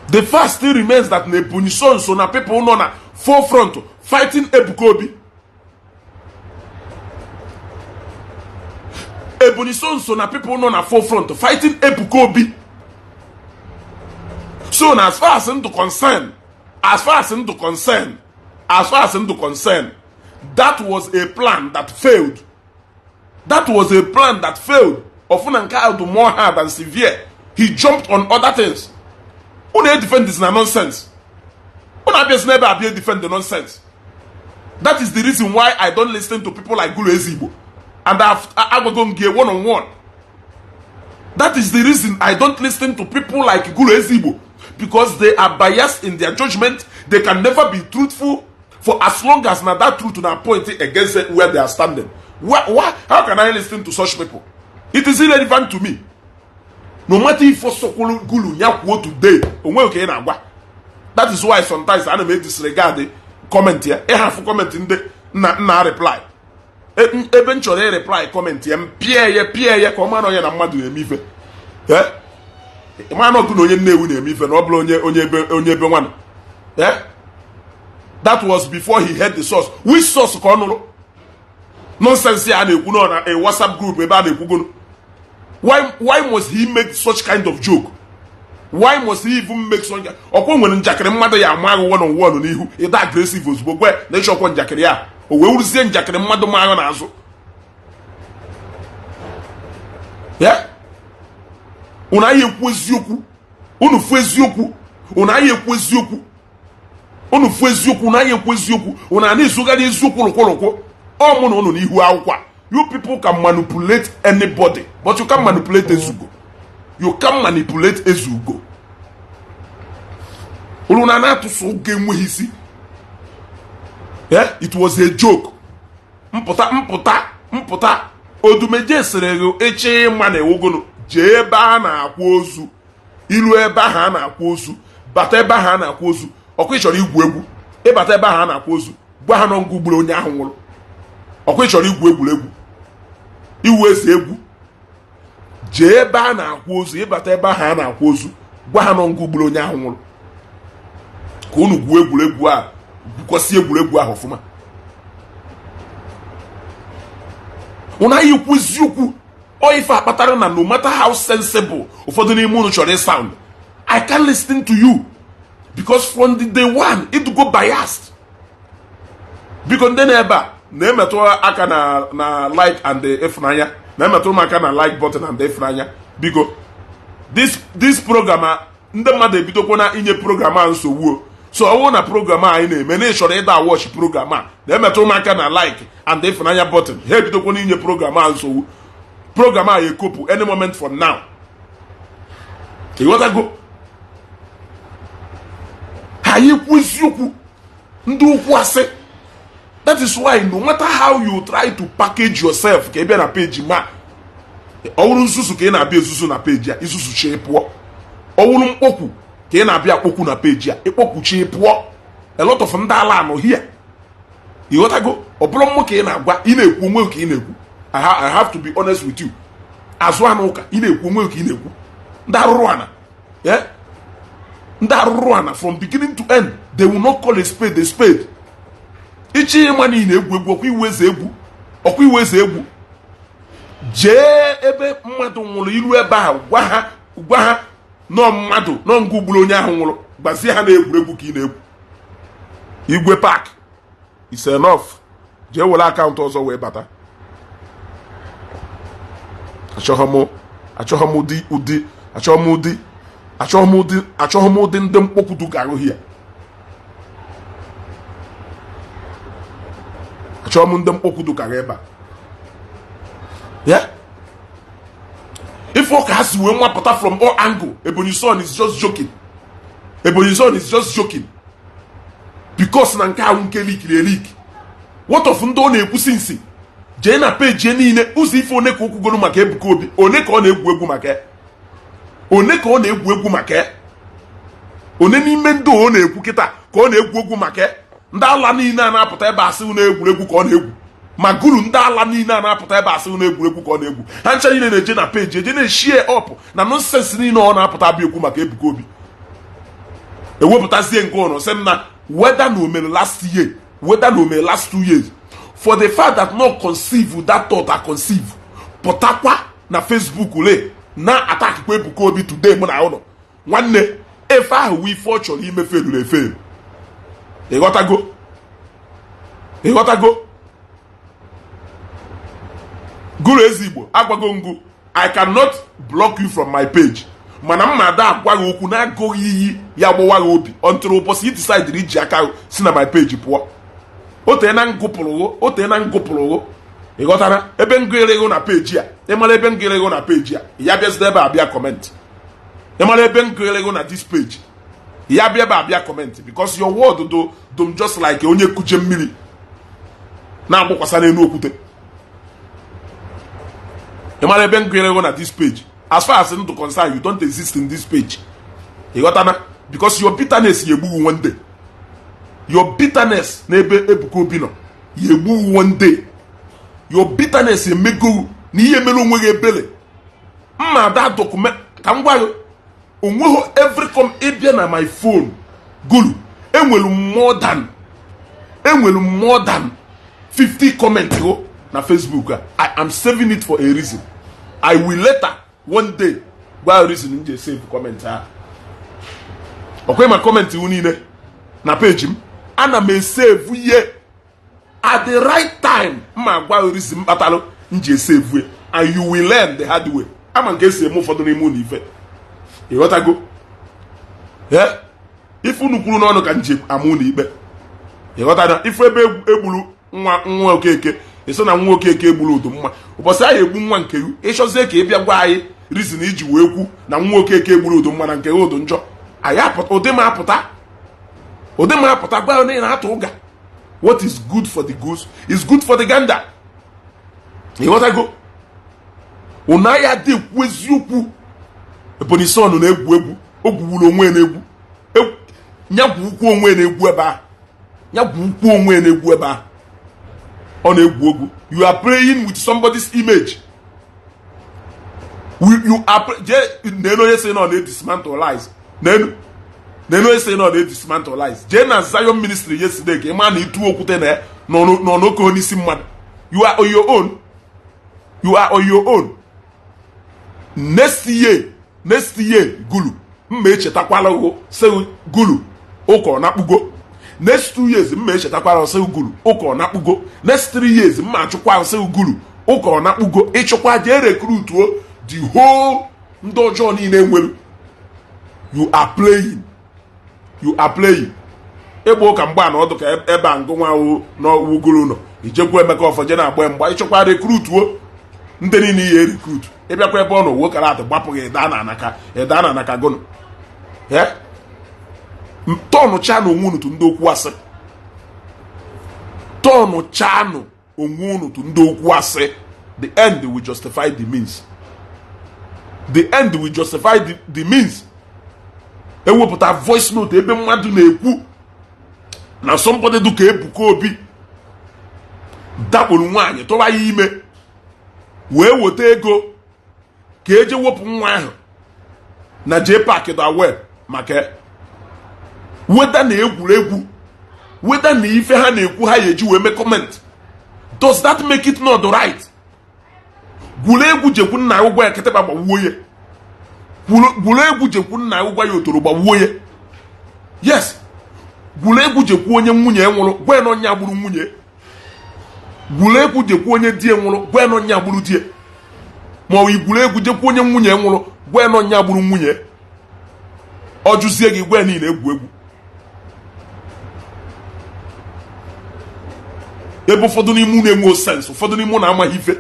The fact still remains that na Ebonyi Son so na people nọ na forefront fighting Ebuka Obi. Ebonyi Son so na people nọ na forefront fighting Ebuka Obi. So na as far as ndụ concern, as far as ndụ concern, as far as ndụ concern, that was a plan that failed. That was a plan that failed. Ọfụna nke ahụ dị more hard and severe. He jumped on other things. Unu defend this na nonsense. Unu abịazi n'ebe abịa defend the nonsense. That is the reason why I don't listen to people like Gulu Ezigbo and agwago m gị one on one. That is the reason I don't listen to people like Gulu Ezigbo, because they are biased in their judgment. They can never be truthful for as long as na that truth na point against where they are standing. Why, how can I listen to such people? It is irrelevant to me. No matter if osokwuru Gulu ya kwuo today, onwe ka ị na-agwa. That is why sometimes ana m disregard comment ya. Ịhafụ comment ndị nna nna reply ebe m chọrọ ịreply comment ya, m pịa ya, pịa ya ka ọ mara onye na mmadụ na-eme ife. Ịma na ọgụ na onye Nnewi na-eme ife na ọ bụrụ onye ebe nwanụ. That was before he heard the source. Which source ka ọ nụrụ nonsense ya na-ekwu nọ na a WhatsApp group ebe a na-ekwugonu? Why must he make such kind of joke? Why must he even make such? Ọkwa nwere njakịrị mmadụ ya ama aghụghọ na ụwa n'ihu ịda aggressive ozugbo gwe na ịchọkwa njakịrị ya, o wee wuruzie njakịrị mmadụ ma aghọ n'azụ ya. Unu anyị ekwu eziokwu, unu fụ eziokwu, unu anyị ekwu eziokwu. Unu fụ eziokwu na anya ekwu eziokwu, unu a na-ezugharị eziokwu lụkwụlụkwụ. Ọ mụ na unu n'ihu akwụkwọ a. You people can manipulate anybody, but you can manipulate Ezugo. You can manipulate Ezugo. Unu na na-atụsụ oge enweghị isi. It was a joke. Mpụta, mpụta, mpụta. Odumeje sịrị gị eche ịma na ewogonu jee ebe a na-akwa ozu, ilu ebe ahụ a na-akwa ozu, bata ebe ahụ a na-akwa ozu. Ọkwa ị chọrọ igwu egwu, ịbata ebe ahụ a na-akwa ozu, gwa ha na ngụ gburu onye ahụ nwụrụ. Ọkwa ị chọrọ igwu egwuregwu, iwu eze egwu, jee ebe a na-akwa ozu, ịbata ebe ahụ a na-akwa ozu, gwa ha na ngụ gburu onye ahụ nwụrụ, ka unu gwuo egwuregwu a, gwukwasị egwuregwu ahụ ọfụma. Unu anyị ikwu eziokwu. Ọ ife akpatara na no matter how sensible ụfọdụ n'ime unu chọrọ sound, I can't listen to you because from the day one it go biased. Biko, ndị na-ebe a na-emetụ aka na like and the ịfụnanya, na-emetụ m aka na like button and the ịfụnanya. Biko, this program a, ndị mmadụ ebidokwa na inye program a nsogbu. So ọ bụrụ na program a anyị na-eme na ị chọrọ ịda watch program a, na-emetụ m aka na like and the ịfụnanya button. Ha ebidokwa na inye program a nsogbu. Program a ekopụ any moment from now. Ịghọtago? Ha anyị kwu eziokwu, ndị okwu asị. That is why no matter how you try to package yourself ka ị bịa na page ma ọ wụrụ nzuzu ka ị na-abịa ezuzu na page a, izuzu chi pụọ. Ọ wụrụ mkpokwu ka ị na-abịa akpokwu na page a, ịkpọkwu chi pụọ. A lot of ndị ala anọ here. Ịghọtago? Ọ bụrụ mmụ ka ị na-agwa, ị na-ekwu onwe ka ị na-ekwu. I have to be honest with you. Azụ anụ ụka, ị na-ekwu onwe ka ị na-ekwu. Ndị arụrụ ana, ndị arụrụ ana from beginning to end, they will not call a spade a spade. Ichi ịma na ị na-egwu egwu, ọkwa iwu eze egwu, ọkwa iwu eze egwu, jee ebe mmadụ nwụrụ, iru ebe ahụ, gwa ha, gwa ha nọọ mmadụ nọọ ngụ gburu onye ahụ nwụrụ, gbazie ha na egwuregwu ka ị na-egwu. Igwe park is enough. Jee were account ọzọ wee bata. Achọghị m ụdị achọghị m ụdị achọghị m ụdị achọghị m ụdị ndị mkpọkwutu ka ahụghị ya. Achọghị m ndị mkpọkwutu ka ebe a ya. Ife ọ ka ha si wee nwapụta from all angle. Ebonyi Son is just joking. Ebonyi Son is just joking because na nke ahụ nke leakiri eleak. What of ndị ọ na-ekwusi nsi jee na page niile ụzọ ife one ka okwugoro maka Ebuka Obi, one ka ọ na-egwu egwu maka ya, one ka ọ na-egwu egwu maka ya, one n'ime ndị ọ na-ekwu kịta ka ọ na-egwu egwu maka ya. Ndị ala niile a na-apụta ebe asị na egwuregwu ka ọ na-egwu, ma guru ndị ala niile a na-apụta ebe asị na egwuregwu ka ọ na-egwu. Ha ncha niile na-eje na page eje na-eshie up na nonsense niile ọ na-apụta abịa ekwu maka Ebuka Obi. Ewepụtazie nke ụnụ sị m na whether na omere last year, whether na omere last 2 years, for the fact that not conceive that thought I conceive, pụtakwa na Facebook le na attack kwa Ebuka Obi today. Mụ na ụnụ nwanne efe ahụ wee ife ọ chọrọ ime feluru efelu. Ịghọtago? Ịghọtago? Gụrụ Ezigbo agwago ngụ, I cannot block you from my page, mana mma ada agwa gị okwu na-agụghị iyi ya gbawa gị obi until ụbọchị i decide iji aka si na my page pụọ. Otee na ngụpụrụ, otee na ngụpụrụ. Ịghọtara ebe ngụrịghụ na page a? Ịmara ebe ngụrịghụ na page a, ya bịazide ebe abịa comment. Ịmara ebe ngụrịghụ na this page, ya bịa ebe abịa comment, because your word do dum just like onye kuje mmiri na-agbakwasa n'elu okwute. Ịmara ebe ngụrịghụ na this page, as far as ndụ concern, you don't exist in this page. Ịghọtana? Because your bitterness ya egbughị one day. Your bitterness n'ebe Ebuka Obi nọ ya egbughị one day. Your bitterness emego na ihe mere onwe gị ebele. Mma ada document ka m gwa gị, onweghị every com ịbịa na my phone gulu enwere more than 50 comment go na Facebook a. I am saving it for a reason. I will later one day gwa reason m ji save comment ahụ. Ọkwa ma comment iwu niile na page m, ana m esave ihe at the right time. Mma gwa reason m kpatalụ m ji esave, and you will learn the hard way. Ama nke esi eme ụfọdụ n'ime ụlọ ife. Ịghọtago? Ife unu kwuru n'ọnụ ka m ji ama unu ikpe. Ịghọtara? Ife ebe egburu nwa nwa Okeke, ịsị na nwa Okeke egburu Udumma. Ụbọchị ahụ egbu nwa nke ịchọzie ka ị bịa gwa anyị reason iji wee kwu na nwa Okeke egburu Udumma na nke ya ụdụ njọ. Anyị apụta, ụdị ma apụta, ụdị ma apụta gwa onye na-atụ ụga. What is good for the goose is good for the gander. Ịghọtago? Ụna ya dị ekwu eziokwu. Ebonyi Son na-egwu egwu, o gwuwuru onwe na-egwu nyagwu ukwu onwe na-egwu ebe ahụ, nyagwu ukwu onwe na-egwu ebe ahụ ọ na-egwu egwu. You are playing with somebody's image. You are jee n'elu onye sị na ọ na-edismantle lies, n'elu n'elu onye sị na ọ na-edismantle lies. Jee na Zion Ministry yesterday ka ị maa na ịtụ okwute na nọ n'oke n'isi mmadụ. You are on your own, you are on your own. Next year, next year, gulu mma echetakwala ụgwụ sị gulu ụka ọ na-akpụgo. Next 2 years, mma echetakwala sị gulu ụka ọ na-akpụgo. Next 3 years, mma achụkwa sị gulu ụka ọ na-akpụgo. Ịchụkwa, jee recruituo the whole ndị ọjọọ niile nwere. You are playing, you are playing. Ịgba ụka mgba na ọdụ ka ebe a ngụ nwa n'wugoro nọ. Ijekwu Emeka Ọfọ je na-agba mgba. Ịchọkwa, recruituo ndị niile ihe recruit. Ịbịakwa ebe ọ nọ wokara atụ gbapụ gị, ịda na anaka, ịda na anaka gụnụ tọnụchanụ onwe unu tụ ndị okwu asị. Tọnụchanụ onwe unu tụ ndị okwu asị. The end will justify the means, the end will justify the means. Ewepụta voice note ebe mmadụ na-ekwu na somebody dụka Ebuka Obi dakpuru nwaanyị, tụwa ya ime, wee weta ego ka eje wepụ nwa ahụ na JPAC dawe maka weda na egwuregwu, weda na ife ha na-ekwu ha ya eji wee mee comment. Does that make it not right? Gwuregwu jekwu nna ụgwọ ya kịtịkpa gbawuo ya. Gwuregwu jekwu nna ụgwọ ya otoro gbawuo ya. Yes, gwuregwu jekwu onye nwunye nwụrụ, gwa ya na ọnya gburu nwunye. Gwuregwu jekwu onye di nwụrụ, gwa ya na ọnya gburu die. Ma ọ bụ igwuregwu jekwu onye nwunye nwụrụ, gwa ya na ọnya gburu nwunye. Ọ jụzie gị, gwa ya niile egwu egwu. Ebe ụfọdụ n'ime unu enweghị sense, ụfọdụ n'ime unu amaghị ife,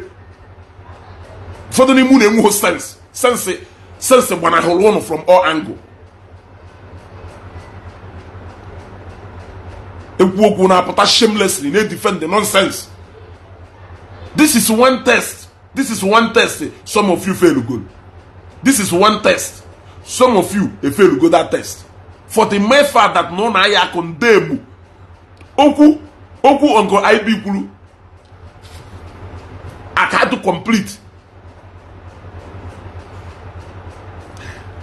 ụfọdụ n'ime unu enweghị sense, sense sense gbanahụrụ unu from all angle. Ekwu okwu na-apụta shamelessly na-edefend the nonsense. This is one test, this is one test some of you fail go. This is one test some of you fail go that test, for the mere fact that no na ya condemn okwu okwu Uncle IB kwuru aka to complete.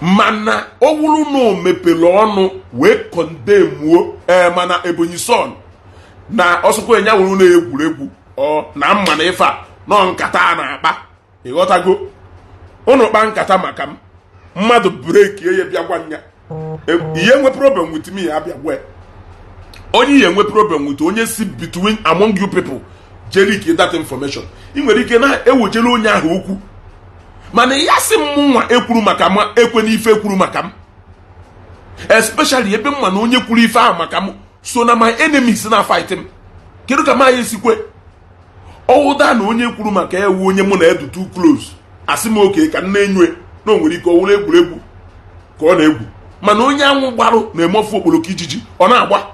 Mana ọ wụrụ na o mepere ọnụ wee condemnuo ee, mana Ebonyi Son na ọsụkwa enya wụrụ na egwuregwu ọ na mma na ife a nọ nkata a na-akpa. Ịghọtago? Ụnụ kpa nkata maka m, mmadụ break ye bịa gwa nya ihe nwe problem with me, abịa gwa onye ihe nwe problem with onye si between among you people jelik that information. Ị nwere ike na-ewejere onye ahụ okwu, mana ya sị m nwa ekwuru maka m, ekwe n'ife ekwuru maka m, especially ebe mma na onye kwuru ife ahụ maka m so na my enemies na fight m. Kedu ka m anyị esikwe ọwụda na onye kwuru maka ewu onye mụ na edu too close, asị m oke ka m na-enyo na o nwere ike ọwụrụ egwuregwu ka ọ na-egwu. Mana onye anwụ gbarụ na-eme ofu okporoko ijiji ọ na-agba,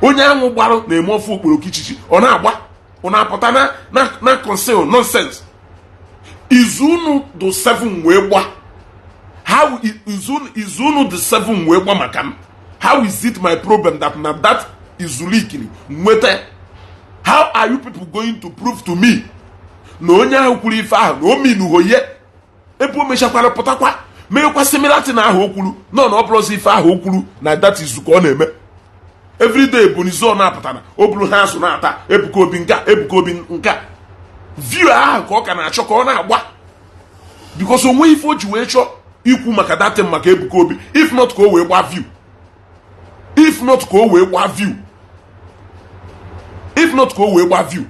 onye anwụ gbarụ na-eme ofu okporoko ijiji ọ na-agba. Ọ na-apụta na na conceal nonsense. Izu unu dị 7 wee gba, how izu unu dị 7 wee gba maka m? How is it my problem that na that izulikiri nweta? How are you people going to prove to me na onye ahụ kwuru ife ahụ na o minuho ye, ebe o mechakwara pụtakwa meekwa similar thing ahụ o kwuru nọ na ọ bụrụzi ife ahụ o kwuru na that izu ka ọ na-eme everyday? Ebonyi Son na-apụtara o buru ha azụ na-ata Ebuka Obi nka, Ebuka Obi nka, view ahụ ka ọ ka na-achọ ka ọ na-agba, because onwe ife o ji wee chọọ ikwu maka datin maka Ebuka Obi, if not ka o wee gbaa view, if not ka o wee gbaa view, if not ka o wee gbaa view.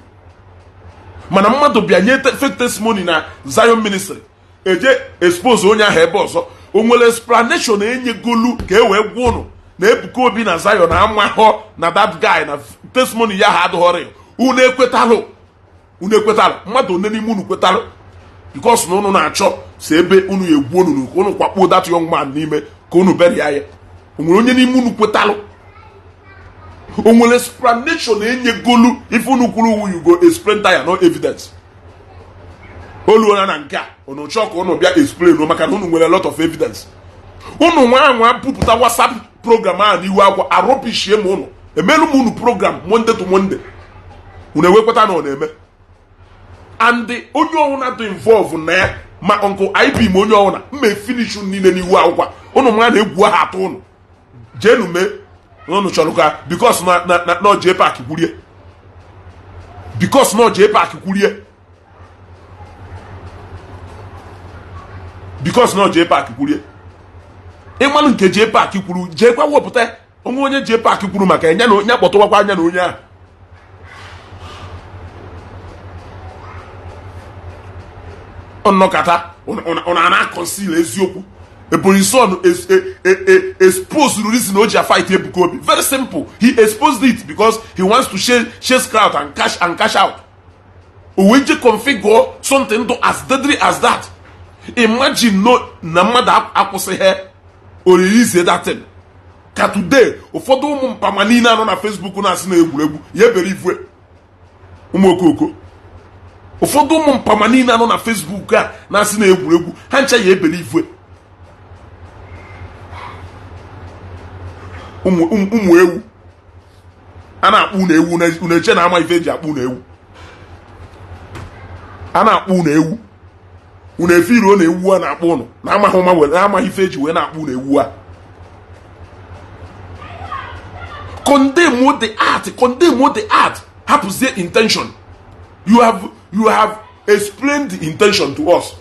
Mana mmadụ bịa nye fake testimony na Zion Ministry, eje expose onye ahụ ebe ọzọ. O nwere explanation enyegolu ka e wee gwa ụnụ na Ebuka Obi na Zion amahọ na that guy na testimony ya ha adịghọrọ? Unu ekwetalụ? Unu ekwetalụ? Mmadụ one n'ime unu kwetalụ? Because na unu na-achọ si ebe unu egwu onunu ka unu kwakpuo that young man n'ime ka unu bury ya. O nwere onye n'ime unu kwetalụ? O nwere explanation enyegolu? Ife unu kwuru wu you go explain tire, no evidence. Oluola na nke a unu chọọ ka unu bịa explain maka na unu nwere a lot of evidence. Unu nwa anwa bupụta WhatsApp program ahụ n'ihu akwụkwọ, arụbishie m unu, emelu m unu program Monday to Monday, unu ewekweta na ọ na-eme. And onye ọwụna dị involve na ya, ma Uncle IB ma onye ọwụna, mma finish unu niile n'ihu akwụkwọ. Unu mara na egwu ahụ atụ unu jeenu mee na unu chọrọ ka because na JPAC kwurie, because na JPAC kwurie, because na JPAC kwurie. Ịmalụ nke JPAC kwuru, jeekwa wepụta onwe onye JPAC kwuru maka ya na onye kpọtụwakwa anya na onye ahụ. Nnọkọta ụna na-aconceal eziokwu. Ebonyi Son exposed the reason o ji fight Ebuka Obi. Very simple, he exposed it because he wants to chase crowd and cash out. O wee je configure something do as deadly as that. Imagine no na mmadụ akwụsịghị o release that thing, ka today ụfọdụ ụmụ mpama niile anọ na Facebook na-asị na egwuregwu ya ebere ifue. Ụmụ okoko, ụfọdụ ụmụ mpama niile anọ na Facebook a na-asị na egwuregwu ha ncha ya ebere ifue. Ụmụ ewu a na-akpụ unu ewu, unu eche na ama ife eji akpụ unu ewu. A na-akpụ unu ewu, unu efe iruo na ewu a na-akpụ unu na amaghị ụma were amaghị ife eji wee na-akpụ unu ewu a. Condemn the act, condemn the act, hapụzie intention. You have explained the intention to us.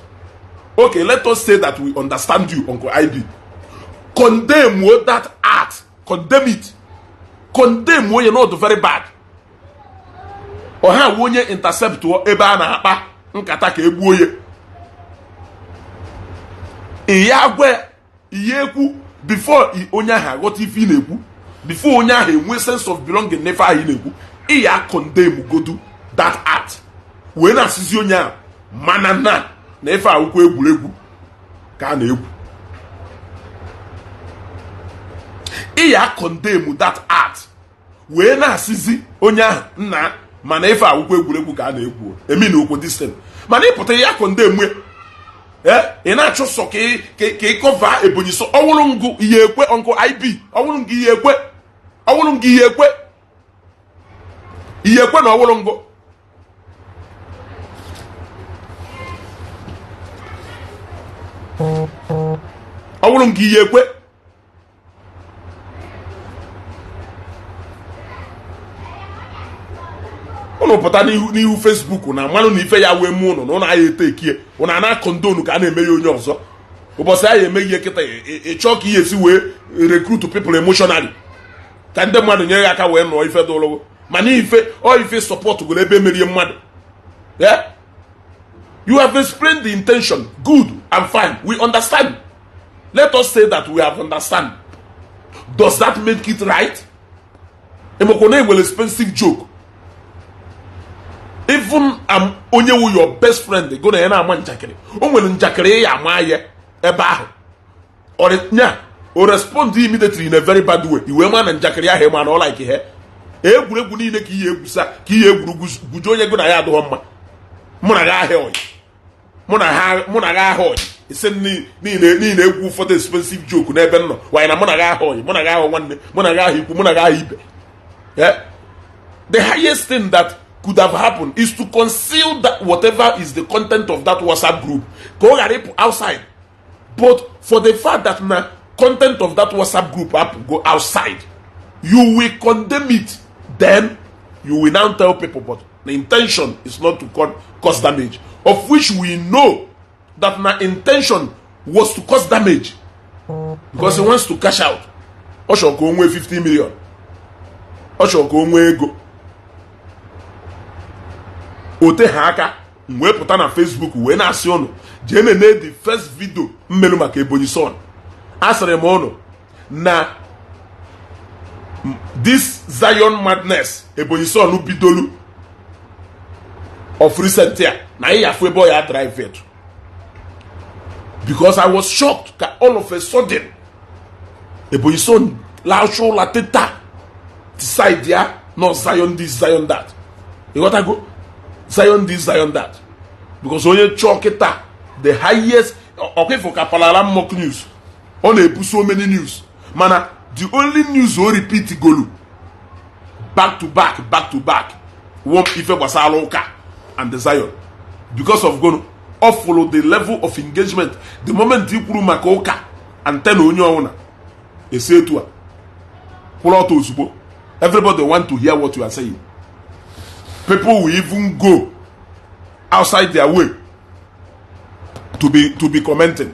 Okay, let us say that we understand you, Uncle IB. Condemn that act, condemn it, condemn onye not very bad. Ọha onye intercept ebe a na-akpa nkata ka egbuo ya, ihe agwa ihe ekwu before onye ahụ aghọta ife ị na-ekwu, before onye ahụ enwe sense of belonging n'ife ahụ ị na-ekwu, ị ya condemn godu that act wee na-asịzi onye ahụ mana na ife awụkwa egwuregwu ka a na-egwu. Ị ya condemn that act wee na-asịzi onye ahụ nna mana ife awụkwa egwuregwu ka a na-egwu emi na okwu this thing. Mana ịpụta ya condemn ee, ị na-achọ sọ ka ị cover Ebonyi Son. Ọwụrụ ngụ ihe ekwe, Uncle IB, ọwụrụ ngụ ihe ekwe, ọwụrụ ngụ ihe ekwe, ihe ekwe na ọwụrụ ngụ. Ọwụrụ ngụ ihe ekwe. Ụnụ pụta n'ihu Facebook na amalụ na ife ya wee mụ ụnụ na ụnụ agha ete ekie, ụnụ a na-acondone ka a na-eme ya onye ọzọ. Ụbọchị anyị eme ihe kịta, ịchọọ ka ihe esi wee recruit people emotionally ka ndị mmadụ nyere ya aka wee nụọ ife dụrụ, mana ife ọ ife support goro ebe emerie mmadụ. Yeah? You have explained the intention, good and fine, we understand. Let us say that we have understand. Does that make it right? Emekwa na enwere expensive joke. Even am onye wu your best friend go na ya na-ama njakịrị, o nwere njakịrị ya ama ya ebe ahụ nya o respond immediately in a very bad way, iwee ma na njakịrị ahụ ịma na ọ like ihe egwuregwu niile ka ihe egwusa ka ihe egwurugwu gwujo onye go na ya adịghọ mma. Mụ na gha ahịa oyi, mụ na gha ahịa oyi isi niile niile egwu ụfọdụ expensive joke n'ebe m nọ wanyị na mụ na gha ahịa oyi, mụ na gha ahụ nwanne, mụ na gha ahụ ikwu, mụ na gha ahụ ibe. The highest thing that could have happened is to conceal that whatever is the content of that WhatsApp group ka ọ ghara ịpụ outside. But for the fact that na content of that WhatsApp group up go outside, you will condemn it. Then you will now tell people, but the intention is not to cause damage, of which we know that na intention was to cause damage because he wants to cash out. Ọ chọrọ ka o nwee 50 million, ọ chọrọ ka o nwee ego o te ha aka. M wee pụta na Facebook wee na-asị ụnụ jee nene the first video mmelu maka Ebonyi Son. Asịrị m ụnụ na this Zion madness Ebonyi Son bidolu of recent a, na anyị afụ ebe ọ ya drive it, because I was shocked ka all of a sudden Ebonyi Son lacha ụla teta, decide ya no Zion this, Zion that. Ịghọtago? Zion this, Zion that, because onye chọọ kịta the highest ọkwa ka palala mock news, ọ na-ebu so many news, mana the only news o repeat golu back to back, back to back, wụ ife gbasara ụka and the Zion, because of gonu ọ follow the level of engagement. The moment i kwuru maka ụka and ten, onye ọbụla esi etu a kwụrụ ọtọ ozugbo. Everybody want to hear what you are saying. People will even go outside their way to be commenting.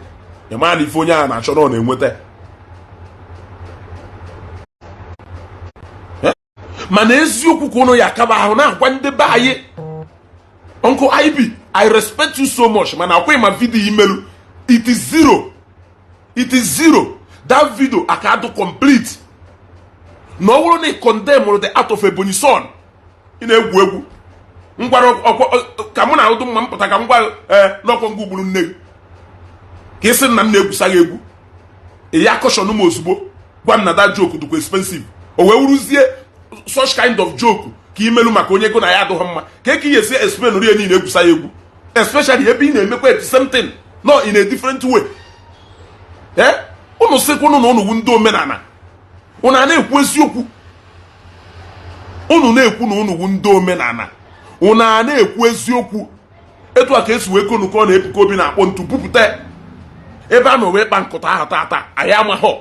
Ị maa na ife onye ahụ na-achọ na ọ na-enweta. Mana eziokwu ka ụnụ ya akaba ahụ na-agwa ndị be anyị. Uncle IB, I respect you so much, mana akwa ma video imelu, it is zero, it is zero. That video aka adụ complete na ọ bụrụ na ị condemn the act of Ebonyi Son. Ị na-egwu egwu ngwara ka mụ na ụdụ mma mpụta ka m gwa ee n'ọkwa ngwa ugburu nne gị ka ị sị na m na-egwusa gị egwu. Ị ya caution m ozugbo, gwa m na that joke dịkwa expensive. O wee wuruzie such kind of joke ka imelu maka onye ego na ya adịghị mma ka eke esi explain rie niile egwusa ya egwu, especially ebe ị na-emekwa the same thing, no, in a different way. Ee, unu sịkwanụ na unu wu ndị omenala, unu a na-ekwu eziokwu. Unu na-ekwu na unu wu ndị omenala, unu a na-ekwu eziokwu. Etu a ka esi wee konu ka ọ na Ebuka Obi na-akpọ ntu bupụta ebe a nọ wee kpa nkụta ahụ tata. Anyị amaghọ,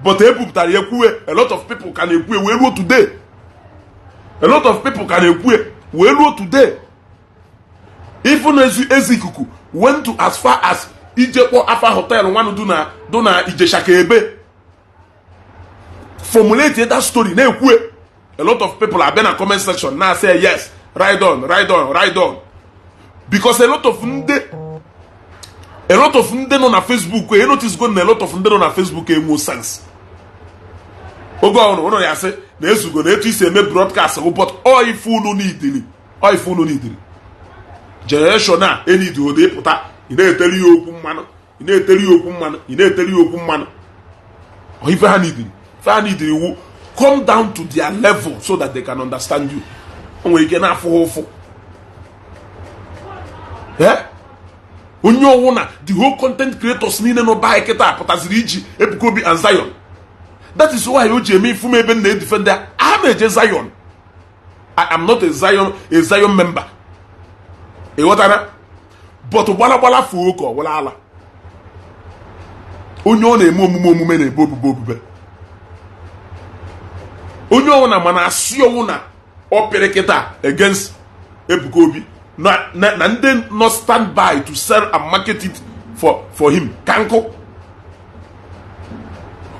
but ebupụtara ya, ekwuwe. A lot of people ka na-ekwu wee ruo today. A lot of people ka na-ekwu wee ruo today. Even ezi ikuku went to as far as ije kpọ afa hotel nwanụ du na Ijesha ka ebe formulate that story na-ekwu. A lot of people abịa na comment section na say, "Yes, ride on, ride on, ride on," because a lot of ndị nọ na Facebook e notice go na a lot of ndị nọ na Facebook enwe sense. Oge ọhụrụ ụnụ ya sị na ezugo na etu isi eme broadcast bụ, but ọ ife unu n'idiri, ọ ife unu n'idiri generation a enidi odo ịpụta. Ị na-eteri ya okwu mmanụ, ị na-eteri ya okwu mmanụ, ị na-eteri ya okwu mmanụ. Ọ ife ha n'idiri, ife ha n'idiri wu come down to their level so that they can understand you. O nwere ike na-afụ ha ụfụ. Eh? Onye ọwụ na the whole content creators niile nọ be kịta pụtaziri iji Ebuka Obi and Zion. That is why o ji eme ifu m ebe m na-edefend a na-eje Zion. I am not a Zion member, ị ghọtara? But gbalagbala fuo ka ọ wụla ala. Onye ọ na-eme omume omume na-ebe obube obube onye ọwụna, mana asị ọwụ na ọ pịrị kịta against Ebuka Obi na ndị nọ stand by to sell and market it for him ka nkụ.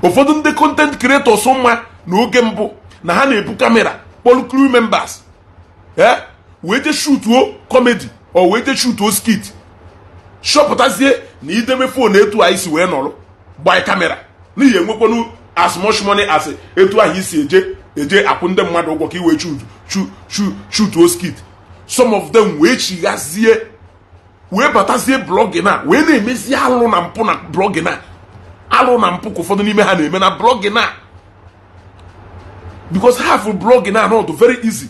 Ụfọdụ ndị content creators mma n'oge mbụ na ha na-ebu camera kpọrọ crew members, eh, wee je shootuo comedy or wee je shootuo skit, chọpụtazie na idebe phone etu anyị si wee nọrọ gbaa camera n'ihi enwekwanụ as much money as etu ahụ isi eje eje akwụ ndị mmadụ ụgwọ ka i wee shootuo skit. Some of them wee chighazie, wee batazie blogging a, wee na-emezi alụ na mpụ na blogging a. Alụ na mpụ ka ụfọdụ n'ime ha na-eme na blogging a, because half blogging a not very easy.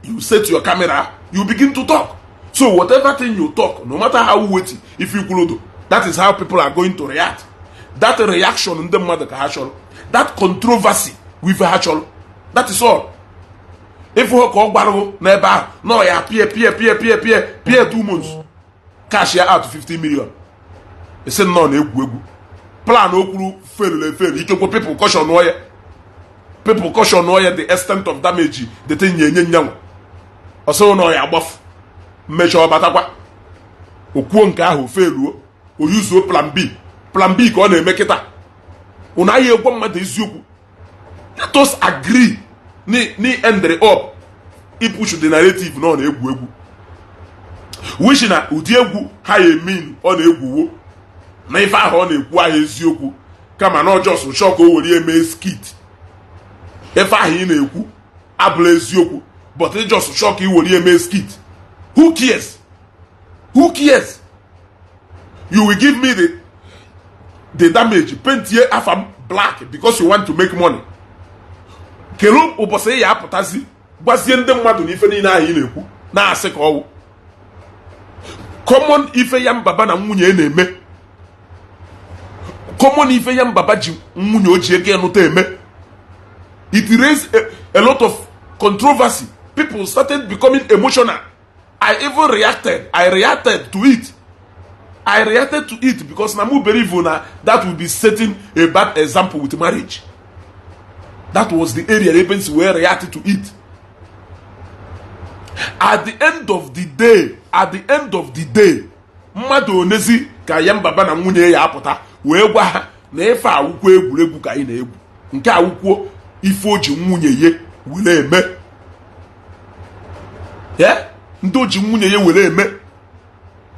You set your camera, you begin to talk. So whatever thing you talk, no matter how weighty, if you kwurodo, that is how people are going to react. That reaction ndị mmadụ ka ha chọrọ, that controversy with ha chọrọ, that is all. Ịfụ ka ọ gbarụgụ n'ebe ahụ nọ ya pie pie pie pie pie pie 2 months, cash ya out 50 million. Esi nnọọ na egwu egwu plan o kwuru failed efelu. Ikekwe people caution ya, people caution ya the extent of damage the thing ya enye nyanwa. Ọsọ na ọ ya agbafu mmechaa, ọ batakwa okwuo nke ahụ feluo, o yuzuo plan B. Plan B ka ọ na-eme kịta. Unu anyị egwa mmadụ eziokwu. Let us agree ni end up ipush the narrative na ọ na-egwu egwu, which na ụdị egwu ha ya emin ọ na-egwuwo na ife ahụ ọ na-ekwu ahụ eziokwu. Kama na ọ just chọọ ka o were eme skit. Ife ahụ ị na-ekwu abụla eziokwu, but ị just chọọ ka ị were eme skit. Who cares? Who cares? You will give me the damage, paint ye afa m black because you want to make money. Kedu ụbọchị ị ya apụtazi gwazie ndị mmadụ na ife niile ahụ ị na-ekwu na-asị ka ọwụ common ife ya mbaba na nwunye na-eme, common ife ya mbaba ji nwunye o ji ego enụta eme? It raised a lot of controversy. People started becoming emotional. I even reacted. I reacted to it. I reacted to it because na mu believe na that will be setting a bad example with marriage. That was the area ebe nsi wee react to it. At the end of the day, at the end of the day, mmadụ onezi ka ya mbaba na nwunye ya apụta wee gwa ha na ife awụkwo egwuregwu ka anyị na-egwu, nke awụkwuo ife o ji nwunye ya were eme ya, ndị o ji nwunye ya were eme.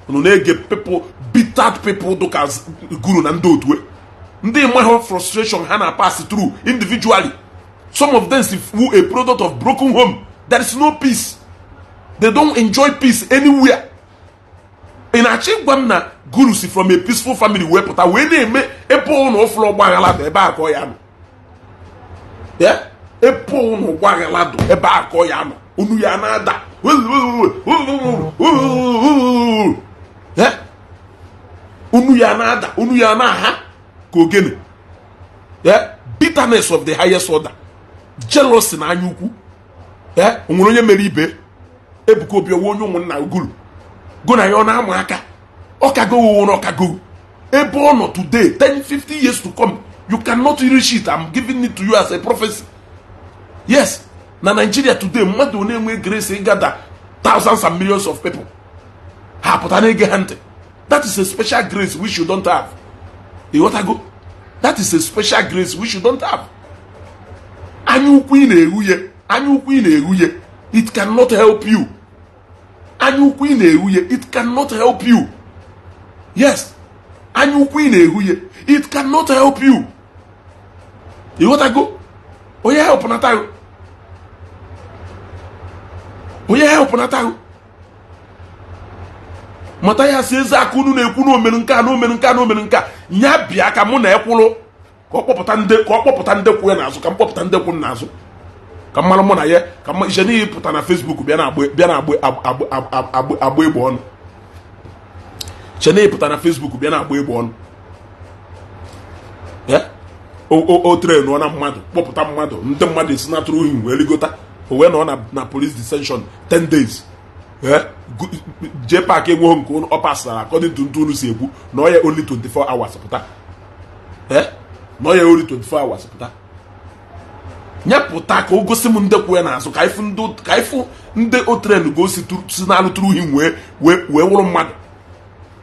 Unu na-ege people, bitter people dụka guru na ndị otu ndị mahụ frustration ha na pass through individually. Some of them si who a product of broken home. There is no peace. They don't enjoy peace anywhere. Ị na-achọ ịgwa m na guru si from a peaceful family wee pụta wee na-eme ebe ụnụ ụfụrụ ọgbaghara dị, ebe a ka ọ ya nọ ya, ebe ụnụ ọgbaghara dị, ebe a ka ọ ya nọ, unu ya na-ada ya, unu ya na-ada, unu ya na-aha ka ogene ya. Bitterness of the highest order, jealousy na anya ukwu ya. O nwere onye mere ibe Ebuka Obi owe onye ụmụnna guru go na ya, ọ na-ama aka ọkago na ọkago ebe ọ nọ today. 10 50 years to come, you cannot reach it. I'm giving it to you as a prophecy. Yes, na Nigeria today, mmadụ na-enwe grace gather thousands and millions of people, ha pụta na-ege ha ntị. That is a special grace which you don't have. Ịghọtago? That is a special grace which you don't have. Anya ukwu ị na-ehuye, anya ukwu ị na-ehuye, it cannot help you. Anya ukwu ị na-ehuye, it cannot help you. Yes, anya ukwu ị na-ehuye, it cannot help you. Ịghọtago? Onye help natago, onye help natago. Mata ya si eze aka unu na-ekwu na omere nke a, na omere nke a, na omere nke a. Nya bịa ka mụ na ekwụrụ ka ọ kpọpụta ndị, ka ọ kpọpụta ndị kwụ ya n'azụ, ka m kpọpụta ndị kwụ m n'azụ, ka m mara mụ na ya ka m iche n'ihi pụta na Facebook bịa na agba, bịa na agba agba agba egbe ọnụ. Che n'ihi pụta na Facebook bịa na agba egbe ọnụ ya. O train na mmadụ, kpọpụta mmadụ, ndị mmadụ esi na tụrụ ohi wee rigota, o wee nọ na police detention 10 days. Jee park enweghị nke ọ pasara according to ntụ unu si ekwu na ọ ya only 24 hours pụta, na ọ ya only 24 hours pụta. Nyepụta ka o gosi m ndekwu ya n'azụ, ka ịfụ ndị o train gosi si n'alụ tụrụ ohi wee wụrụ mmadụ,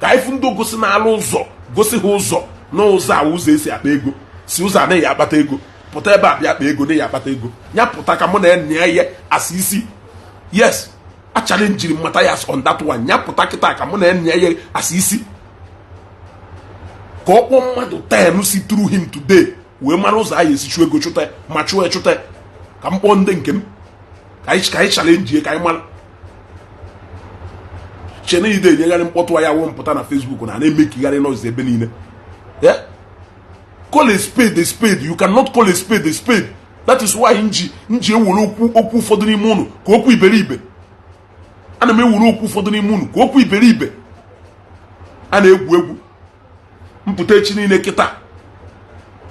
ka ịfụ ndị gosi n'alụ ụzọ, gosi ha ụzọ n'ụzọ a, ụzọ esi akpa ego, si ụzọ anaghị akpata ego, pụta ebe a bịa akpa ego, naghị akpata ego. Ya pụta ka mụ na ya nya ihe asị isi. Yes, a challenge Matthias on that one. Ya pụta kịta ka mụ na ya nya ihe asị isi, ka ọ kpọọ mmadụ 10 si through him today wee mara ụzọ anyị esi chụọ ego, chụta ma chụọ chụta, ka m kpọọ ndị nke m ka anyị challenge, ka anyị mara. Chene ide enyegharị mkpọtụ ya wụ mpụta na Facebook na na-emekigharị noise ebe niile. Yeah? Call a spade a spade. You cannot call a spade a spade. That is why nji ewere okwu ụfọdụ n'ime unu ka okwu iberibe. Ana m ewere okwu ụfọdụ n'ime unu ka okwu iberibe. A na-egwu egwu mpụta echi niile kịta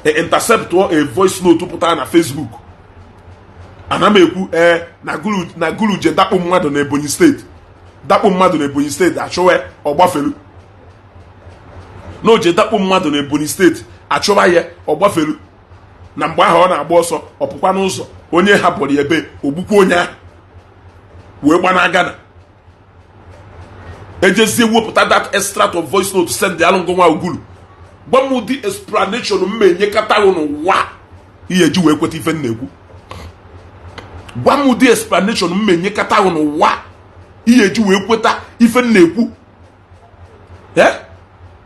e intercept a voice note pụtara na Facebook. Ana m ekwu ee na guru je dakpo mmadụ na Ebonyi Steeti, dakpo mmadụ na Ebonyi Steeti, achụwa ọgbafelu, na oje dakpo mmadụ na Ebonyi Steeti, achụba ya ọgbafelu, na mgbe ahụ ọ na-agba ọsọ, ọpụkwa n'ụzọ, onye hapụrụ ya ebe ogbukwa onye ahụ wee gbana Ghana. Ejezie wepụta that extract of voice note, send alụ nwa ugulu. Gwa m ụdị explanation m enyekọta n'ụwa ihe eji wee kweta ife m na-ekwu. Gwa m ụdị explanation m enyekọta n'ụwa ihe eji wee kweta ife m na-ekwu.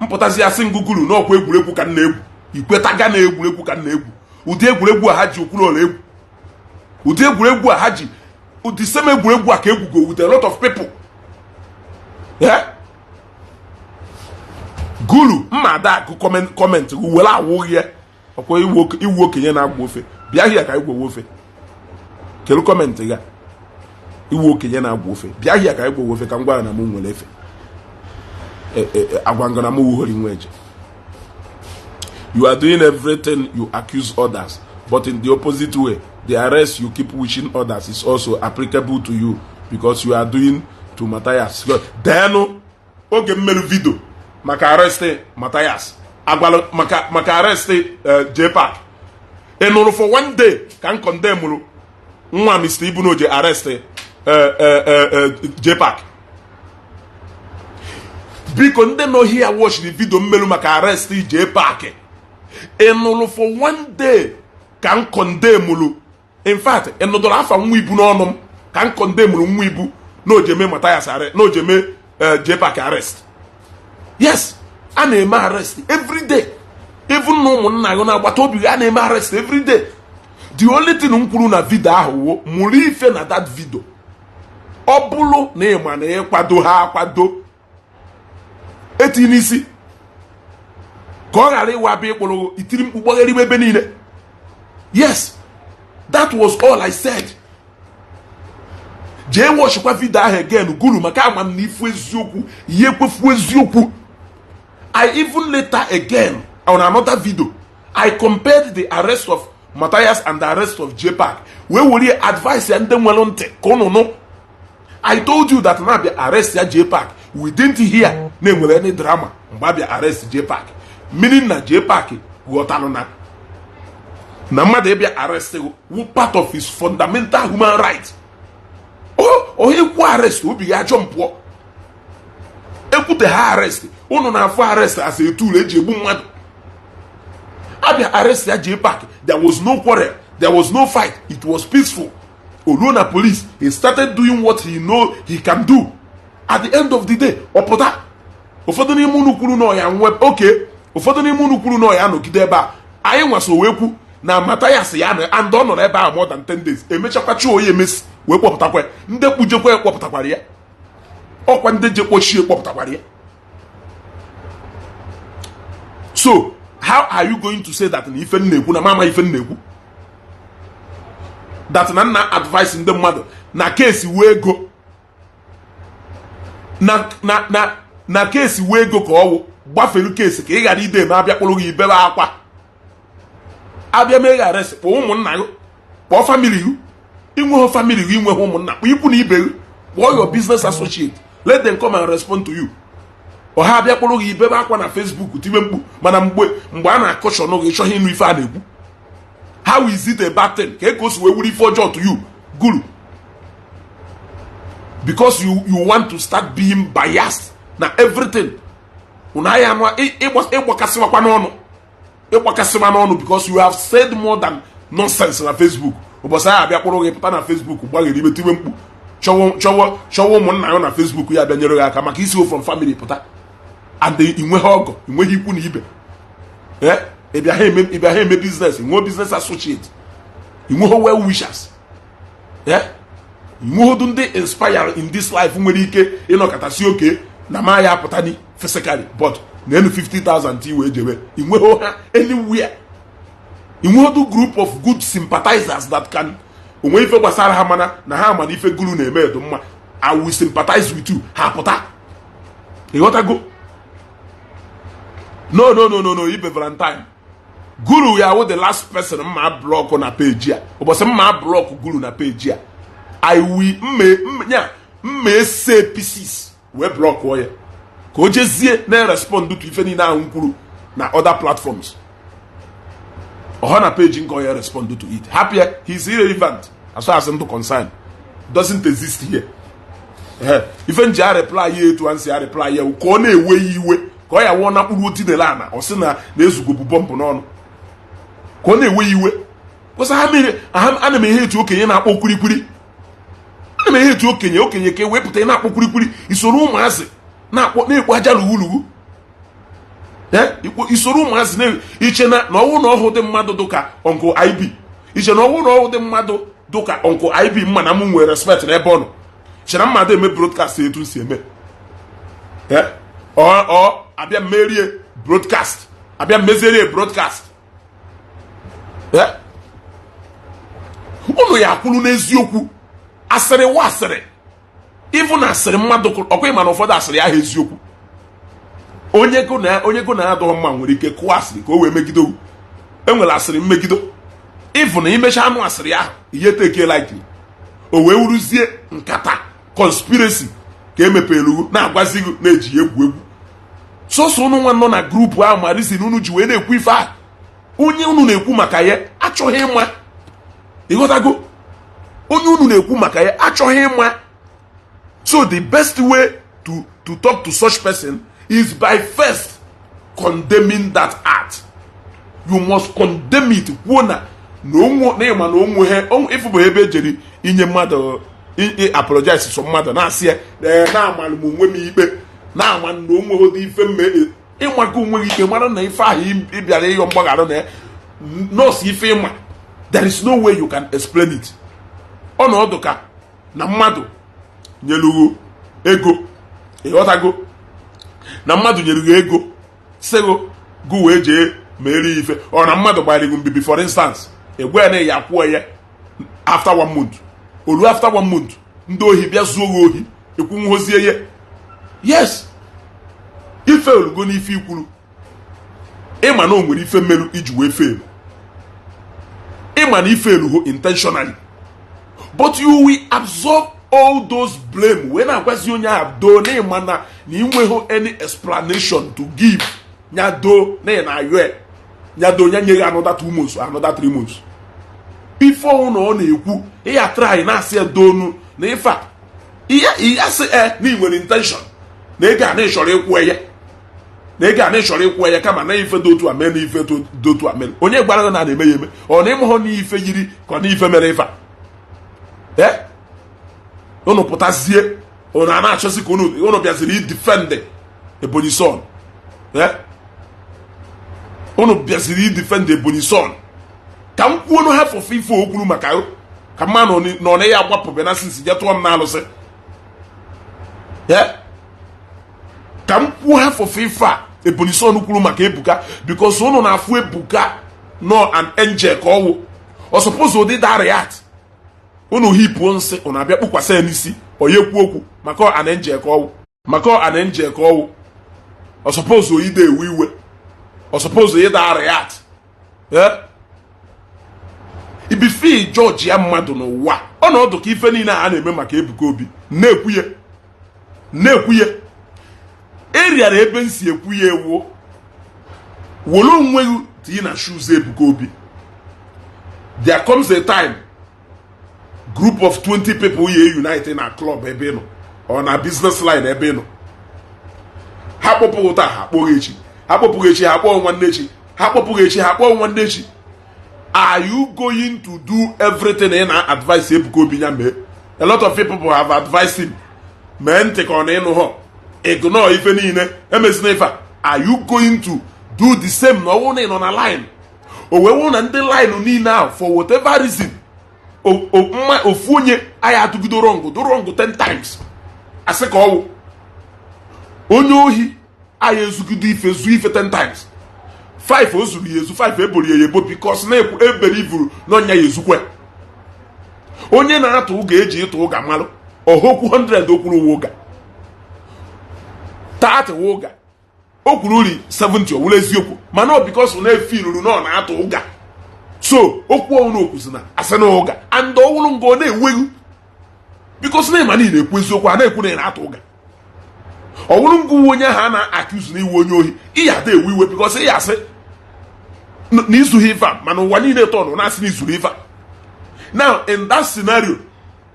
Mpụtazi asị ngụgụrụ n'ọkwa egwuregwu ka m na-egwu. Ikwetaga na egwuregwu ka m na-egwu. Ụdị egwuregwu a ha ji Okwuluọra egwu, ụdị egwuregwu a ha ji, ụdị same egwuregwu a ka egwugo with a lot of people. Yeah? Guru mma ada agụ comment were awụghị ya. Ọkwa iwu okenye na-agba ofe. Bịa hịa ka anyị ofe kelu comment ga. Iwu okenye na-agba ofe, bịa hịa ka anyị gwowe ofe, ka m gwara na m nwere efe agwa ngana m wuhori nweje. You are doing everything you accuse others, but in the opposite way. The arrest you keep wishing others is also applicable to you because you are doing to Matthias. Then oge mmerụ video maka arrest Matthias, agwala maka arrest JPAC, ị nụrụ for one day ka m condemnụrụ nwa Mr. Ibunoje arrest JPAC? Biko, ndị nọ here watch the video mmerụ maka arrest JPAC, ị nụrụ for one day ka m condemnụrụ? In fact, ị nụdụrụ afa nwa Ibu n'ọnụ m ka m condemnụrụ nwa Ibu na ojeme Matthias arrest, na ojeme JPAC arrest? Yes, a na-eme arrest every day. Even na ụmụnna gị na-agbata obi gị, a na-eme arrest every day. The only thing m kwuru na video ahụ wo mụrụ ife na that video, ọ bụrụ na ị ma na ịkwado ha akwado, eti n'isi ka ọ ghara ịwa abịa ịkpụrụ itiri mkpu gbagharịba ebe niile. Yes, that was all I said. Jee watchkwa video ahụ again, Guru, maka ama m na ifu eziokwu ihe ekwefu eziokwu. I even later again on another video, I compared the arrest of Matthias and the arrest of JPAC, wee were advice ya ndị nwere ntị ka ụnụ nụ. I told you that na-abịa arrest ya JPAC, we didn't hear na enwere any drama mgbe abịa arrest JPAC, meaning na JPAC ghọtalụ na mmadụ ịbịa arrest wu part of his fundamental human right. Onye kwu arrest, obi ya ajọ mpụọ ekwute ha arrest. Unu na-afụ arrest as a tool eji egbu mmadụ. Abịa arrest ya JPAC, there was no quarrel, there was no fight, it was peaceful. Oluo na police, he started doing what he know he can do. At the end of the day, ọ pụta. Ụfọdụ n'ime unu kwuru na ọya nwe oke, ụfọdụ n'ime unu kwuru na ọya nọgide ebe a anyị nwaso wee kwu na Mathias ya na and ọ nọrọ ebe ahụ more than 10 days. Emechakwa chi oyi emesi wee kpọpụtakwa ya. Ndị kpujekwa ya kpọpụtakwara ya, ọkwa ndị je kpochie kpọpụtakwara ya. So how are you going to say that na ife m na-ekwu na mama ife m na-ekwu, that na nna advice ndị mmadụ na kesi wee ego na kesi wee ego ka ọwụ gbafere kesi ka ị ghara ide ma abịa kpụrụ gị ibebe akwa, abịa mee gị arrest, kpọọ ụmụnna gị, kpọọ family gị. Inweghị family gị, inweghị ụmụnna, kpọọ ikwu na ibe gị, kpọọ your business associate, let them come and respond to you. Ọha abịa kpụrụ gị ibebe akwa na Facebook, tibe mkpu, mana mgbe a na-akọshọn gị, chọghị ịnụ ife a na-ekwu. How is it a bad thing? Ka eko si wee wuru ife ọjọọ to you, Guru? Because you want to start being biased na everything. Unu anya anụ ịgbakasịwakwa n'ọnụ, ịgbakasịwa n'ọnụ, because you have said more than nonsense na Facebook. Ụbọchị ahụ abịa kpụrụ gị, pụta na Facebook gbaghere ibe, tiwe mkpu, chọwa chọwa ụmụnna ya na Facebook ya bịa nyere gị aka, maka isi from family pụta and inweghị ọgọ, inweghị ikwu na ibe. Ịbịa ha eme business, inwe business associate, inweghị well wishers, inweghị ndị inspire in this life nwere ike ịnọkọtasị oke na ma ya apụta ni physically, but na enu 50,000 ti wee jebe, inweghị ha anywhere. Inweghị group of good sympathizers that can onwe ife gbasara ha, mana na ha mana ife Guru na-eme edo mma, "I will sympathize with you." Ha pụta, ịghọtago? No, no, no, no, no. Ibe Valentine Guru ya wụ the last person mma block na page a. Ụbọchị mma block Guru na page a, I will mme nya mma ese pieces wee blockụọ ya ka o jezie na-respond to ife niile ahụ m kwuru na other platforms. Ọha na page nke ya respond to it. Hapụ ya, he is irrelevant as far as ndụ concern, doesn't exist here. Ife nji a reply ya etu a nsi a reply ya ka ọ na-ewe ya iwe, ka ọ ya wụọ na mkpụrụ otinele ana ọ sị na na-ezugo bụ bọmbụ n'ọnụ, ka ọ na-ewe ya iwe kwụsị. Ha mere ana m ehe etu okenye na-akpọ kwurikwuri, ana m ehe etu okenye okenye ka ewepụta ị na-akpọ kwurikwuri, isoro ụmụazị na-akpọ na-ekpo aja lughulugu. Isoro ụmụazị na iche na ọnwụ na ọhụ dị mmadụ dụka Uncle IB, iche na ọnwụ na ọhụ dị mmadụ dụka Uncle IB mma na m nwere respect n'ebe ọ nọ, che na mmadụ eme broadcast etu m si eme. Ọ abịa merie broadcast, abịa mezirie broadcast. Unu ya akwụrụ n'eziokwu. Asịrị wa asịrị, ịfụ na asịrị mmadụ ọkwa, ịma na ụfọdụ asịrị ahụ eziokwu. Onye go na adọghọ mma nwere ike kụọ asịrị ka o wee megide. Enwere asịrị mmegido, ịfụ na imecha anụ asịrị ahụ, ihe take likely o wee wuruzie nkata conspiracy ka emepere na-agwazi gị na-eji egwu egwu. Sọsọ unu nwa nọ na group ahụ ma reason unu ji wee na-ekwu ife ahụ. Onye unu na-ekwu maka ya achọghị ịma. Ịghọtago? Onye unu na-ekwu maka ya achọghị ịma. So the best way to talk to such person is by first condemning that act. You must condemn it. Kwuo na onwe na ịma na onwe ha ịfụbụ ebe ejeri inye mmadụ apologize. So mmadụ na-asị ya, ee, na-amalụ m onwe m ikpe, na-ama na onwe ha dị ife mme. Ịmaka onwe gị ikpe, mara na ife ahụ ị bịara ịyọ mgbaghara na nọọsụ ife ịma, there is no way you can explain it. Ọnọdụ ka na mmadụ nyelugo ego, ịghọtago, na mmadụ nyere gị ego, sịgụ gụ wee jee ma eri ife, ọ na mmadụ gbara gị mbibi, for instance, egwe ya na ya akwụọ ya after one month. Olu after one month, ndị ohi bịa zuo gị ohi, ekwunwozie ya. Yes, ife olugo n'ife ikwuru, ịma na o nwere ife mmerụ iji wee fail. Ịma na ife elugo intentionally, but you will absorb all those blame wee na-agwazi onye ahụ doo, na ịma na ịnweghị any explanation to give nya. Doo na ị na-ayọ ya, nya doo, nya nye gị another 2 months, another 3 months. Ife ọnwụ na ọ na-ekwu, ịya try na-asị ya donu na ife a ihe asị e na ị nwere intention na ego a na ịchọrọ ịkwụ ya, na ego a na ịchọrọ ịkwụ ya, kama na ife dị otu a mee, na ife dị otu a mere. Onye gwara gị na a na-eme ya eme? Ọ na ịmụhụ na ife yiri ka ọ na ife mere ife a? Ee, unu pụtazie, unu a na-achọzi ka unu bịaziri idefend Ebonyi Son. Ee, unu bịaziri idefend Ebonyi Son. Ka m kwuo ha fọfọ ife o kwuru maka ka mma nọ na ya agbapụbe na sinsi je tụọ m n'alụsị. Ee, ka m kwuo ha fọfọ ife a Ebonyi Son kwuru maka Ebuka, because unu na-afụ Ebuka nọ an angel ka ọwụ. Ọ suppose ụdị da react, unu hipuo nsị, unu abịa kpukwasị ya n'isi. Onye kwu okwu maka an angel ka ọwụ, maka an angel ka ọwụ. Ọ suppose oyide ewe iwe, ọ suppose ịda react. Ee, ibifi jọji ya mmadụ n'ụwa, ọnọdụ ka ife niile a na-eme maka Ebuka Obi na-ekwuye na-ekwuye eriara ebe m si ekwu ya ewu. Were onwe gị tinye na shoes Ebuka Obi. There comes a time group of 20 people ye unite na club ebe ị nọ or na business line ebe ị nọ. Ha kpọpụghị taa, ha akpọghị echi. Ha kpọpụghị echi, ha kpọọ nwanne echi. Ha kpọpụghị echi, ha kpọọ nwanne echi. Are you going to do everything ị na advice Ebuka Obi ya mee? A lot of people have advised him, mee ntị ka ọ na ịnụ ha, ignore ife niile emezina ife a. Are you going to do the same na ọwụ na ị nọ na line, o wee wụ na ndị line niile ahụ, for whatever reason, mma ofu onye anyị atụgido wrong, do wrong 10 times, asị ka ọwụ onye ohi anyị ezugide ife, zuo ife 10 times, 5 o zuru ya ezu, 5 eboro ya ebo, because na-ekwu ebere ivuru n'ọnya ya ezukwe. Onye na-atụ ụga eji ịtụ ụga malụ ọhokwu 100, o kwuru ụwa ụga 30, ụga o kwuru uri 70, ọ wụrụ eziokwu. Mana ọ because na-efe iruru na ọ na-atụ ụga, so okwu ọnwụ okwuzi na asị na ụga and ọwụrụ nga ọ na-enweghị, because na ịma niile ekwu eziokwu, a na-ekwu na ị na-atụ ụga. Ọ wụrụ ngụ onye ahụ a na-accuse na iwe onye ohi, ị ya ada ewe iwe, because ị ya asị na izughị ife a, mana ụwa niile tọnụ na-asị na izuru ife a. Now, in that scenario,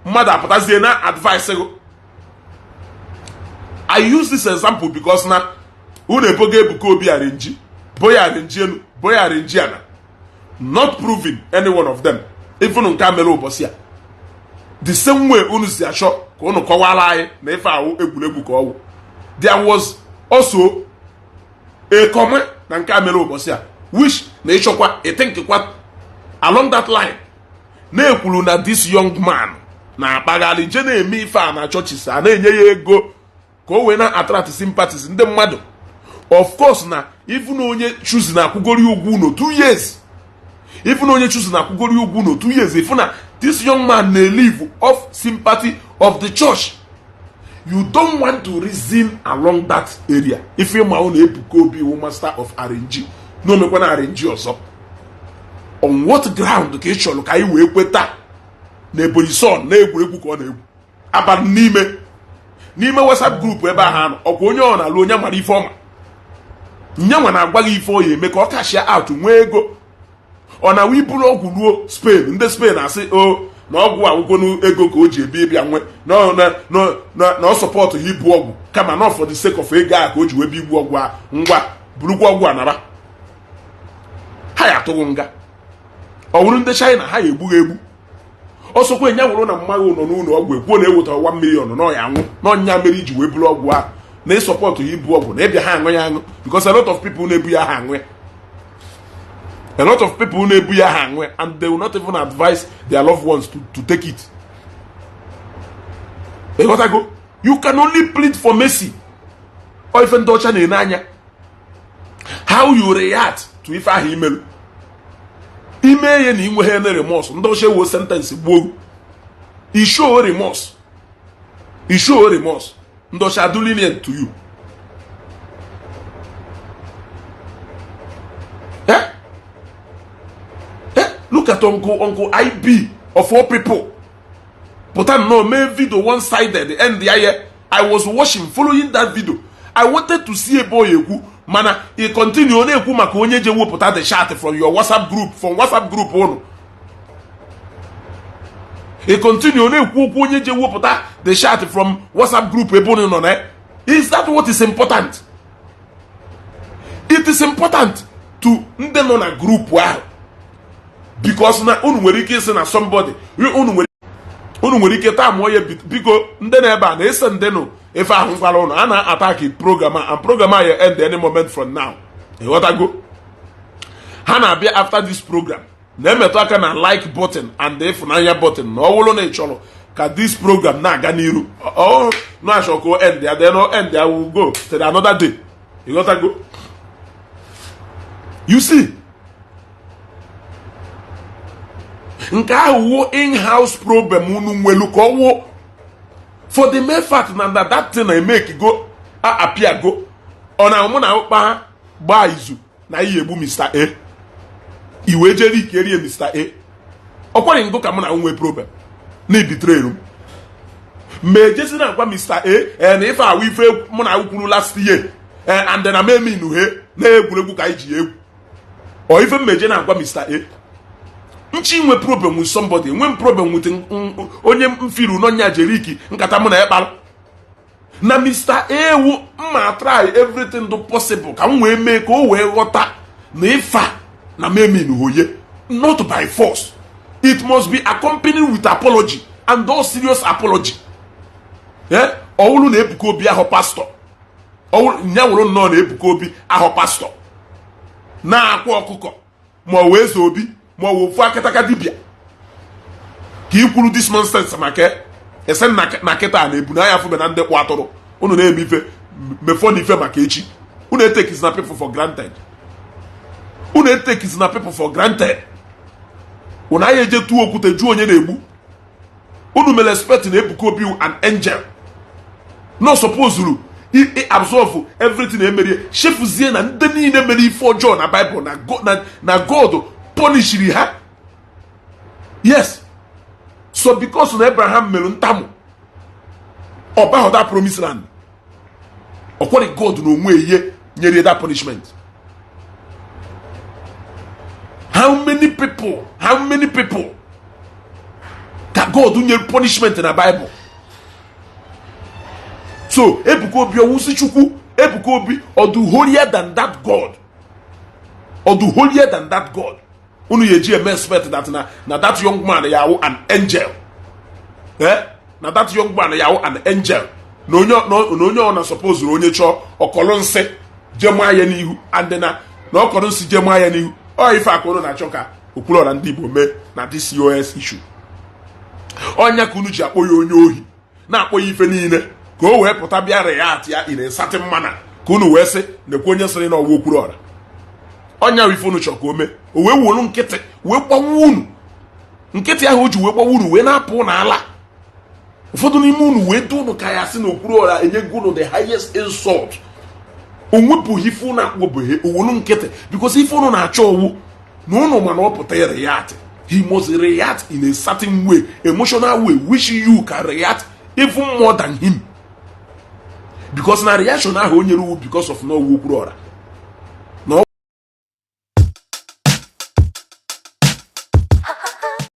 mmadụ apụtazie na advice gị. I use this example because na unu ebogo Ebuka Obi arenji, bo ya arenji elu, bo ya arenji ana, not proving any one of them. Even nke a mere ụbọchị a, the same way unu si achọ ka unu kọwara anyị na ife ahụ egwuregwu ka ọwụ, there was also Ekọma na nke a mere ụbọchị a, which na ịchọkwa ịthinkikwa along that line, na-ekwuru na this young man na-akpagharị je na-eme ife a na churches, a na-enye ya ego ka o wee na attract sympathies ndị mmadụ. Of course na even onye choose na akwụgori ụgwọ ụlọ 2 years, even onye choose na akwụgori ụgwọ ụlọ 2 years, ifu na this young man na-live off sympathy of the church. You don't want to reason along that area. Ife ịma na Ebuka Obi wu master of arrange na omekwana arrange ọzọ. On what ground ka ị chọrọ ka anyị wee kweta na Ebonyi Son na egwuregwu ka ọ na-egwu abalị n'ime WhatsApp group ebe ahụ anọ? Ọkwa onye ọ na-alụ, onye mara ife ọma nyanwa na-agwa gị ife ọ ya eme ka ọ cashia out, nwee ego. Ọ na iburu ọgwụ ruo Spain, ndị Spain asị o na ọgwụ agwụkwọnụ ego ka o ji ebi ịbịa nwe na ọ support ha ibu ọgwụ, kama na for the sake of ego a ka o ji wee bịa igbu ọgwụ a. Ngwa, burukwa ọgwụ a nara. Ha ya atụghị nga. Ọ wụrụ ndị China, ha ya egbughị egbu. Ọsọkwa enya wụrụ na mmaghị nọ n'ụlọ ọgwụ, ekwuo na ewetara 1 million na ọya anwụ n'ọnya mere iji wee buru ọgwụ a na ịsupport ha ibu ọgwụ na ịbịa ha aṅụ ya aṅụ, because a lot of people na-ebu ya ha aṅụ ya. A lot of people na-ebu ya ha aṅụ ya, and they will not even advise their loved ones to take it. Ịghọtago? You can only plead for mercy. Ọ ife ndị ọcha na-ene anya, how you react to ife ahụ imerụ ime ya na inweghị ene remorse. Ndị ọcha ewo sentence gbuo ishow remorse, ishow remorse, ndị ọcha do lenient to you. Eh? Eh? Look at Uncle IB of all people, pụta nnọọ mee video one sided end ya. Ya I was watching, following that video. I wanted to see ebe ọ ya ekwu, mana ị continue na-ekwu maka onye je wepụta the chat from your WhatsApp group, from WhatsApp group unu. Ị continue na-ekwu okwu onye je wepụta the chat from WhatsApp group ebe unu nọ na. Is that what is important? It is important to ndị nọ na group ahụ, because na unu nwere ike ịsị na somebody unu nwere ike taa mụọ ya. Biko, ndị na-ebe a na-ese ndị nụ ife ahụ nkwara ụnụ a na-attack program a, and program a ya end any moment from now. Ịghọtago? Ha na-abịa after this program na-emetụ aka na like button and ịfụnanya button, na ọ bụrụ na ị chọrọ ka this program na-aga n'iru. Ọ na-achọ ka o end ya, then o end ya, will go till another day. Ịghọtago? You see, nke ahụ wuo in-house problem unu nwelu, ka ọ wuo for the mere fact na that thing na-eme go appear go ọ na mụ na ụkpa ha gbaa izu na iyi egbu Mr. A, iwee jere ikerie Mr. A. Ọ kwaghị ngụ ka mụ na nwee problem na ibitrelu m ma ejezi na agwa Mr. A ee na ife awụ ife mụ na kwuru last year ee and na memi nuhe na egwuregwu ka anyị ji egwu. Ọ ife mmeje na-agwa Mr. A nchi nwe problem with somebody, nwe m problem with onye mfiru n'ọnya jeriki nkata mụ na ya kpara na Mr. A wu mma try everything do possible ka m wee mee ka o wee ghọta na ife a na memi nuhoye, not by force. It must be accompanied with apology, and all serious apology. Ọwụrụ na Ebuka Obi ahụ pastor nya wụrụ nnọọ na Ebuka Obi ahụ pastor na-akwa ọkụkọ, ma ọ wee eze obi, ma ọ wụ ofu akịtaka dibịa ka i kwuru this nonsense maka ese na kịta na-ebu na anya fụbe na ndị kpụ atụrụ unu na-eme ife mefọ na ife maka echi. Unu etakes na people for granted, unu etakes na people for granted. Unu anya eje tụọ okwute jụọ onye na-egbu unu mere expect na Ebuka Obi an angel no supposed i absorb everything emerie, chefuzie na ndị niile mere ife ọjọọ na Bible na God punishiri ha. Yes, so because na Abraham mere ntamu, ọ bahụ that promised land, ọkwari God na onwe ihe nyere that punishment. How many people ka God nyere punishment na Bible? So Ebuka Obi ọwụsị Chukwu, Ebuka Obi ọdụ holier than that God, ọdụ holier than that God unu ya eji eme expect that na that young man ya awụ an angel, eh, na that young man ya awụ an angel, na onye ọ na suppose onye chọọ ọkọlụ nsị Jee maa ya n'ihu, and na ọkọrọ nsị jee maa ya n'ihu. Ọ ife aka unu na-achọ ka Okwuluọra ndị Igbo mee na DCOS issue. Ọnya ka unu ji akpọ ya onye ohi, na-akpọ ya ife niile, ka o wee pụta bịa react ya in a certain manner, ka unu wee sị nekwe onye sịrị na ọwa Okwuluọra. Ọnya bụ ife unu chọrọ ka o mee. O wee wolu nkịtị wee gbawa unu nkịtị ahụ o ji wee gbawa unu, wee na-apụ n'ala. Ụfọdụ n'ime unu wee dị unu ka ya sị na Okwuluọra enyego unu the highest insult. O nwepụghị ife unu akpọbụghị owolu nkịtị, because ife unu na-achọ owu na unu mana ọ pụta react, he must react in a certain way, emotional way, which you can react even more than him, because na reaction ahụ o nyere uwu because of na owu Okwuluọra.